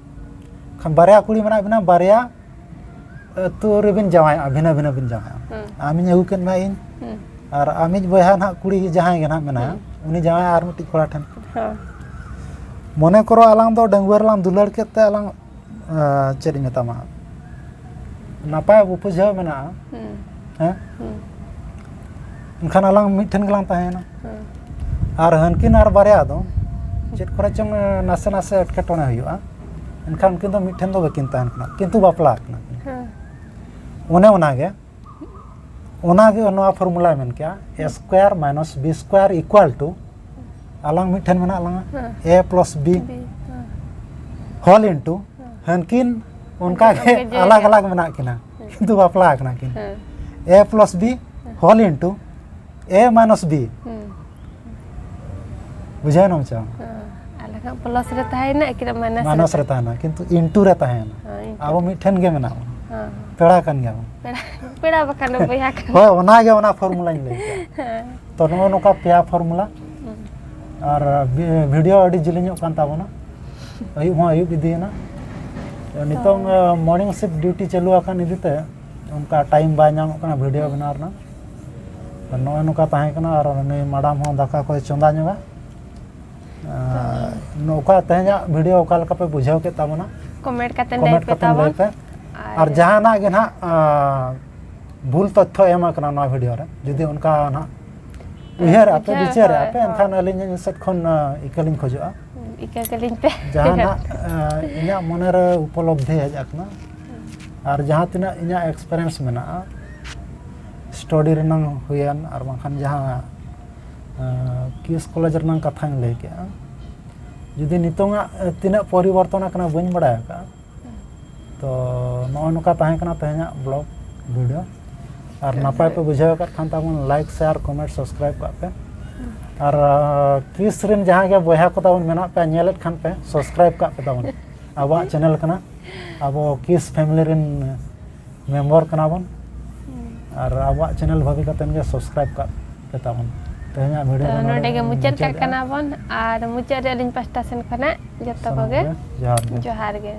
ᱠᱷᱟᱱ ᱵᱟᱨᱭᱟ ᱠᱩᱲᱤ ᱢᱮᱱᱟᱜ ᱵᱤᱱᱟ, ᱵᱟᱨᱭᱟ ᱟᱹᱛᱩ ᱨᱮᱵᱤᱱ ᱡᱟᱶᱟᱭᱚᱜᱼᱟ, ᱵᱷᱤᱱᱟᱹ ᱵᱷᱤᱱᱟᱹ ᱵᱤᱱ ᱡᱟᱶᱟᱭᱚᱜᱼᱟ᱾ ᱦᱩᱸ᱾ ᱟᱢᱤᱧ ᱟᱹᱜᱩ ᱠᱮᱫ ᱢᱮᱭᱟ ᱤᱧ, ᱦᱩᱸ᱾ ᱟᱨ ᱟᱢᱤᱡ ᱵᱚᱭᱦᱟ ᱱᱟᱦᱟᱜ ᱠᱩᱲᱤ ᱡᱟᱦᱟᱸᱭ ᱜᱮ ᱱᱟᱦᱟᱜ ᱢᱮᱱᱟᱭᱟ, ᱦᱩᱸ᱾ ᱩᱱᱤ ᱡᱟᱶᱟᱭ ᱟᱨ ᱢᱤᱫᱴᱤᱡ ᱠᱚᱲᱟ ᱴᱷᱮᱱ᱾ ᱦᱚᱸ᱾ ᱢᱚᱱᱮ ᱠᱚᱨᱚ ᱟᱞᱟᱝ ᱫᱚ ᱰᱟᱺᱜᱩᱣᱟᱹ ᱨᱮᱞᱟᱝ ᱫᱩᱞᱟᱹᱲ ᱠᱮᱫ ᱛᱮ ᱟᱞᱟᱝ, ᱟᱸ, ᱪᱮᱫ ᱤᱧ ᱢᱮᱛᱟᱢᱟ, ᱱᱟᱯᱟᱭ ᱵᱩᱯᱩᱡᱷᱟᱹᱣ ᱢᱮᱱᱟᱜᱼᱟ᱾ ᱦᱩᱸ᱾ ᱦᱮᱸ? ᱦᱩᱸ᱾ ᱮᱱᱠᱷᱟᱱ ᱟᱞᱟᱝ ᱢᱤᱫ ᱴᱷᱮᱱ ᱜᱮᱞᱟᱝ ᱛᱟᱦᱮᱸᱭᱮᱱᱟ᱾ ᱦᱩᱸ᱾ ᱟᱨ ᱦᱟᱹᱱᱠᱤᱱ ᱟᱨ ᱵᱟᱨᱭᱟ ᱫᱚ ᱪᱮᱫ ᱠᱚᱨᱮ ᱪᱚᱝ, ᱮ, ᱱᱟᱥᱮ ᱱᱟᱥᱮ ᱮᱴᱠᱮᱴᱚᱬᱮ ᱦᱩᱭᱩᱜᱼᱟ, ᱮᱱᱠᱷᱟᱱ ᱩᱱᱠᱤᱱ ᱫᱚ ᱢᱤᱫ ᱴᱷᱮᱱ ᱫᱚ ᱵᱟᱹᱠᱤᱱ ᱛᱟᱦᱮᱱ ᱠᱟᱱᱟ, ᱠᱤᱱᱛᱩ ᱵᱟᱯᱞᱟ ᱟᱠᱟᱱᱟ ᱠᱤᱱ᱾ ᱦᱩᱸ᱾ ᱚᱱᱮ ᱚᱱᱟᱜᱮ, ᱚᱱᱟᱜᱮ ᱱᱚᱣᱟ ᱯᱷᱚᱨᱢᱩᱞᱟᱭ ᱢᱮᱱ ᱠᱮᱜᱼᱟ, A square minus B square equal two, ᱟᱞᱟᱝ ᱢᱤᱫ ᱴᱷᱮᱱ ᱢᱮᱱᱟᱜ ᱞᱟᱝᱟ, ᱦᱩᱸ᱾ ᱮ ᱯᱞᱟᱥ ᱵᱤ ᱵᱤ, ᱦᱩᱸ᱾ ᱦᱳᱞ ᱤᱱᱴᱩ, ᱦᱩᱸ᱾ ᱦᱟᱹᱱᱠᱤᱱ ᱚᱱᱠᱟ ᱜᱮ ᱚᱱᱠᱟ ᱜᱮ ᱟᱞᱟᱜᱽ ᱡᱮ ᱟᱞᱟᱜᱽ ᱢᱮᱱᱟᱜ ᱠᱤᱱᱟ, ᱦᱩᱸ᱾ ᱠᱤᱱᱛᱩ ᱵᱟᱯᱞᱟ ᱟᱠᱟᱱᱟ ᱠᱤᱱ᱾ ᱦᱩᱸ᱾ ᱮ ᱯᱞᱟᱥ ᱵᱤ ᱦᱩᱸ᱾ ᱦᱳᱞ ᱤᱱᱴᱩ ᱮ ᱢᱟᱭᱱᱟᱥ ᱵᱤ᱾ ᱦᱩᱸ᱾ ᱵᱩᱡᱷᱟᱹᱣ ᱮᱱᱟᱢ ᱪᱮ? ᱟᱞᱮ ᱠᱷᱟᱱ ᱯᱞᱟᱥ ᱨᱮ ᱛᱟᱦᱮᱸᱭᱮᱱᱟ, ᱟᱹᱠᱤᱱᱟᱜ ᱢᱟᱭᱱᱟᱥ ᱢᱟᱭᱱᱟᱥ ᱨᱮ ᱛᱟᱦᱮᱱᱟ, ᱠᱤᱱᱛᱩ ᱤᱱᱴᱩ ᱨᱮ ᱛᱟᱦᱮᱸᱭᱮᱱᱟ᱾ ᱦᱳᱭ᱾ ᱟᱵᱚ ᱢᱤᱫᱴᱷᱮᱱ ᱜᱮ ᱢᱮᱱᱟᱜ ᱵᱚᱱᱟ, ᱦᱮᱸ᱾ ᱯᱮᱲᱟ ᱠᱟᱱ ᱜᱮᱭᱟ ᱵᱚᱱ᱾ ᱯᱮᱲᱟ, ᱯᱮᱲᱟ ᱵᱟᱠᱷᱟᱱ ᱫᱚ ᱵᱚᱭᱦᱟ ᱠᱟᱱ᱾ ᱦᱳᱭ, ᱚᱱᱟᱜᱮ ᱚᱱᱟ ᱯᱷᱚᱨᱢᱩᱞᱟᱧ ᱞᱟᱹᱭ ᱠᱮᱫᱟ᱾ ᱦᱮᱸ᱾ ᱛᱚ ᱱᱚᱜᱼᱚ ᱱᱚᱝᱠᱟ ᱯᱮᱭᱟ ᱯᱷᱚᱨᱢᱩᱞᱟ᱾ ᱟᱨ ᱵᱷᱤ- ᱵᱷᱤᱰᱤᱭᱳ ᱟᱹᱰᱤ ᱡᱤᱞᱤᱧᱚᱜ ᱠᱟᱱ ᱛᱟᱵᱚᱱᱟ, ᱟᱹᱭᱩᱵ ᱦᱚᱸ ᱟᱹᱭᱩᱵ ᱤᱫᱤᱭᱮᱱᱟ᱾ ᱱᱤᱛᱚᱝ ᱢᱚᱨᱱᱤᱝ ᱥᱤᱯᱴ ᱰᱤᱭᱩᱴᱤ ᱪᱟᱹᱞᱩ ᱟᱠᱟᱱ ᱤᱫᱤᱛᱮ ᱚᱱᱠᱟ ᱴᱟᱭᱤᱢ ᱵᱟᱭ ᱧᱟᱢᱚᱜ ᱠᱟᱱᱟ ᱵᱷᱤᱰᱤᱭᱳ ᱵᱮᱱᱟᱣ ᱨᱮᱱᱟᱜ᱾ ᱛᱚ ᱱᱚᱜᱼᱚ ᱱᱚᱝᱠᱟ ᱛᱟᱦᱮᱸ ᱠᱟᱱᱟ᱾ ᱟᱨ ᱩᱱᱤ ᱢᱮᱰᱟᱢ ᱦᱚᱸ ᱫᱟᱠᱟ ᱠᱚᱭ ᱪᱚᱸᱫᱟ ᱧᱚᱜᱟ᱾ ᱟᱨ ᱱᱚᱝᱠᱟ ᱛᱮᱦᱮᱧᱟᱜ ᱵᱷᱤᱰᱤᱭᱳ ᱚᱠᱟ ᱞᱮᱠᱟ ᱯᱮ ᱵᱩᱡᱷᱟᱹᱣ ᱠᱮᱫ ᱛᱟᱵᱚᱱᱟ? ᱠᱚᱢᱮᱱᱴ ᱠᱟᱛᱮ ᱞᱟᱹᱭ ᱠᱚᱢᱮᱱᱴ ᱯᱮ ᱠᱟᱛᱮ ᱞᱟᱹᱭ ᱛᱟᱵᱚᱱ᱾ ᱯᱮ᱾ ᱟᱨ ᱡᱟᱦᱟᱱᱟᱜ ᱜᱮ ᱱᱟᱦᱟᱜ ᱟᱸ, ᱵᱷᱩᱞ ᱛᱚᱛᱛᱷᱚ ᱮᱢ ᱟᱠᱟᱱᱟ ᱱᱚᱣᱟ ᱵᱷᱤᱰᱤᱭᱳ ᱨᱮ, ᱡᱩᱫᱤ ᱚᱱᱠᱟ ᱱᱟᱦᱟᱜ ᱩᱭᱦᱟᱹᱨ ᱟᱯᱮ, ᱵᱩᱡᱷᱟᱹᱣ, ᱵᱤᱪᱟᱹᱨ ᱦᱳᱭ, ᱟᱯᱮ, ᱦᱳᱭ᱾ ᱮᱱᱠᱷᱟᱱ ᱟᱹᱞᱤᱧ ᱥᱮᱫ ᱠᱷᱚᱱ ᱟᱸ, ᱤᱠᱟᱹ ᱞᱤᱧ ᱠᱷᱚᱡᱚᱜᱼᱟ᱾ ᱤᱠᱟᱹ ᱠᱟᱹᱞᱤᱧ ᱯᱮ᱾ ᱡᱟᱦᱟᱱᱟᱜ ᱟᱸ, ᱤᱧᱟᱹᱜ ᱢᱚᱱᱮᱨᱮ ᱩᱯᱚᱞᱚᱵᱽᱫᱷᱤ ᱦᱮᱡ ᱟᱠᱟᱱᱟ, ᱟᱨ ᱡᱟᱦᱟᱸ ᱛᱤᱱᱟᱹᱜ ᱤᱧᱟᱹᱜ ᱮᱠᱥᱯᱮᱨᱤᱭᱮᱱᱥ ᱢᱮᱱᱟᱜᱼᱟ, ᱥᱴᱟᱰᱤ ᱨᱮᱱᱟᱝ ᱦᱩᱭᱮᱱ, ᱟᱨ ᱵᱟᱝᱠᱷᱟᱱ ᱡᱟᱦᱟᱸ ᱟᱸ, ᱠᱤᱥ ᱠᱚᱞᱮᱡᱽ ᱨᱮᱱᱟᱝ ᱠᱟᱛᱷᱟᱧ ᱞᱟᱹᱭ ᱠᱮᱜᱼᱟ, ᱡᱩᱫᱤ ᱱᱤᱛᱚᱝᱟᱜ ᱛᱤᱱᱟᱹᱜ ᱯᱚᱨᱤᱵᱚᱨᱛᱚᱱ ᱟᱠᱟᱱᱟ ᱵᱟᱹᱧ ᱵᱟᱲᱟᱭ ᱟᱠᱟᱫᱼᱟ᱾ ᱛᱚ ᱱᱚᱜᱼᱚ ᱱᱚᱝᱠᱟ ᱛᱟᱦᱮᱸ ᱠᱟᱱᱟ ᱛᱮᱦᱮᱧᱟᱜ ᱵᱞᱚᱜ ᱵᱷᱤᱰᱤᱭᱳ᱾ ᱟᱨ ᱱᱟᱯᱟᱭ ᱯᱮ ᱵᱩᱡᱷᱟᱹᱣ ᱟᱠᱟᱫ ᱠᱷᱟᱱ ᱛᱟᱵᱚᱱ ᱞᱟᱭᱤᱠ, ᱥᱮᱭᱟᱨ, ᱠᱚᱢᱮᱱᱴ, ᱥᱟᱵᱥᱠᱨᱟᱭᱤᱵ ᱠᱟᱜ ᱯᱮ᱾ ᱟᱨ ᱟᱸ, ᱠᱤᱥ ᱨᱮᱱ ᱡᱟᱦᱟᱸᱭ ᱜᱮ ᱵᱚᱭᱦᱟ ᱠᱚ ᱛᱟᱵᱚᱱ ᱢᱮᱱᱟᱜ ᱯᱮᱭᱟ, ᱧᱮᱞᱮᱫ ᱠᱷᱟᱱ ᱯᱮ, ᱥᱟᱵᱥᱠᱨᱟᱭᱤᱵ ᱠᱟᱜ ᱯᱮ ᱛᱟᱵᱚᱱ᱾ ᱟᱵᱚᱣᱟᱜ ᱪᱮᱱᱮᱞ ᱠᱟᱱᱟ, ᱟᱵᱚ ᱠᱤᱥ ᱯᱷᱮᱢᱤᱞᱤ ᱨᱮᱱ ᱢᱮᱢᱵᱚᱨ ᱠᱟᱱᱟ ᱵᱚᱱ᱾ ᱟᱨ ᱟᱵᱚᱣᱟᱜ ᱪᱮᱱᱮᱞ ᱵᱷᱟᱹᱵᱤ ᱠᱟᱛᱮᱫ ᱜᱮ ᱥᱟᱵᱥᱠᱨᱟᱭᱤᱵ ᱠᱟᱜ ᱯᱮ ᱛᱟᱵᱚᱱ᱾ ᱛᱮᱦᱮᱧᱟᱜ ᱵᱷᱤᱰᱤᱭᱳ ᱛᱚ ᱫᱚ ᱱᱚᱰᱮ ᱜᱮ ᱵᱚᱱ ᱢᱩᱪᱟᱹᱫ ᱠᱟᱜ ᱢᱩᱪᱟᱹᱫᱮᱜᱼᱟ᱾ ᱠᱟᱱᱟ ᱵᱚᱱ, ᱟᱨ ᱢᱩᱪᱟᱹᱫ ᱨᱮ ᱟᱹᱞᱤᱧ ᱯᱟᱥᱴᱟ ᱥᱮᱱ ᱠᱷᱚᱱᱟᱜ ᱡᱚᱛᱚ ᱥᱟᱱᱟᱢ ᱠᱚᱜᱮ ᱜᱮ ᱡᱚᱦᱟᱨ ᱜᱮ᱾ ᱡᱚᱦᱟᱨ ᱜᱮ᱾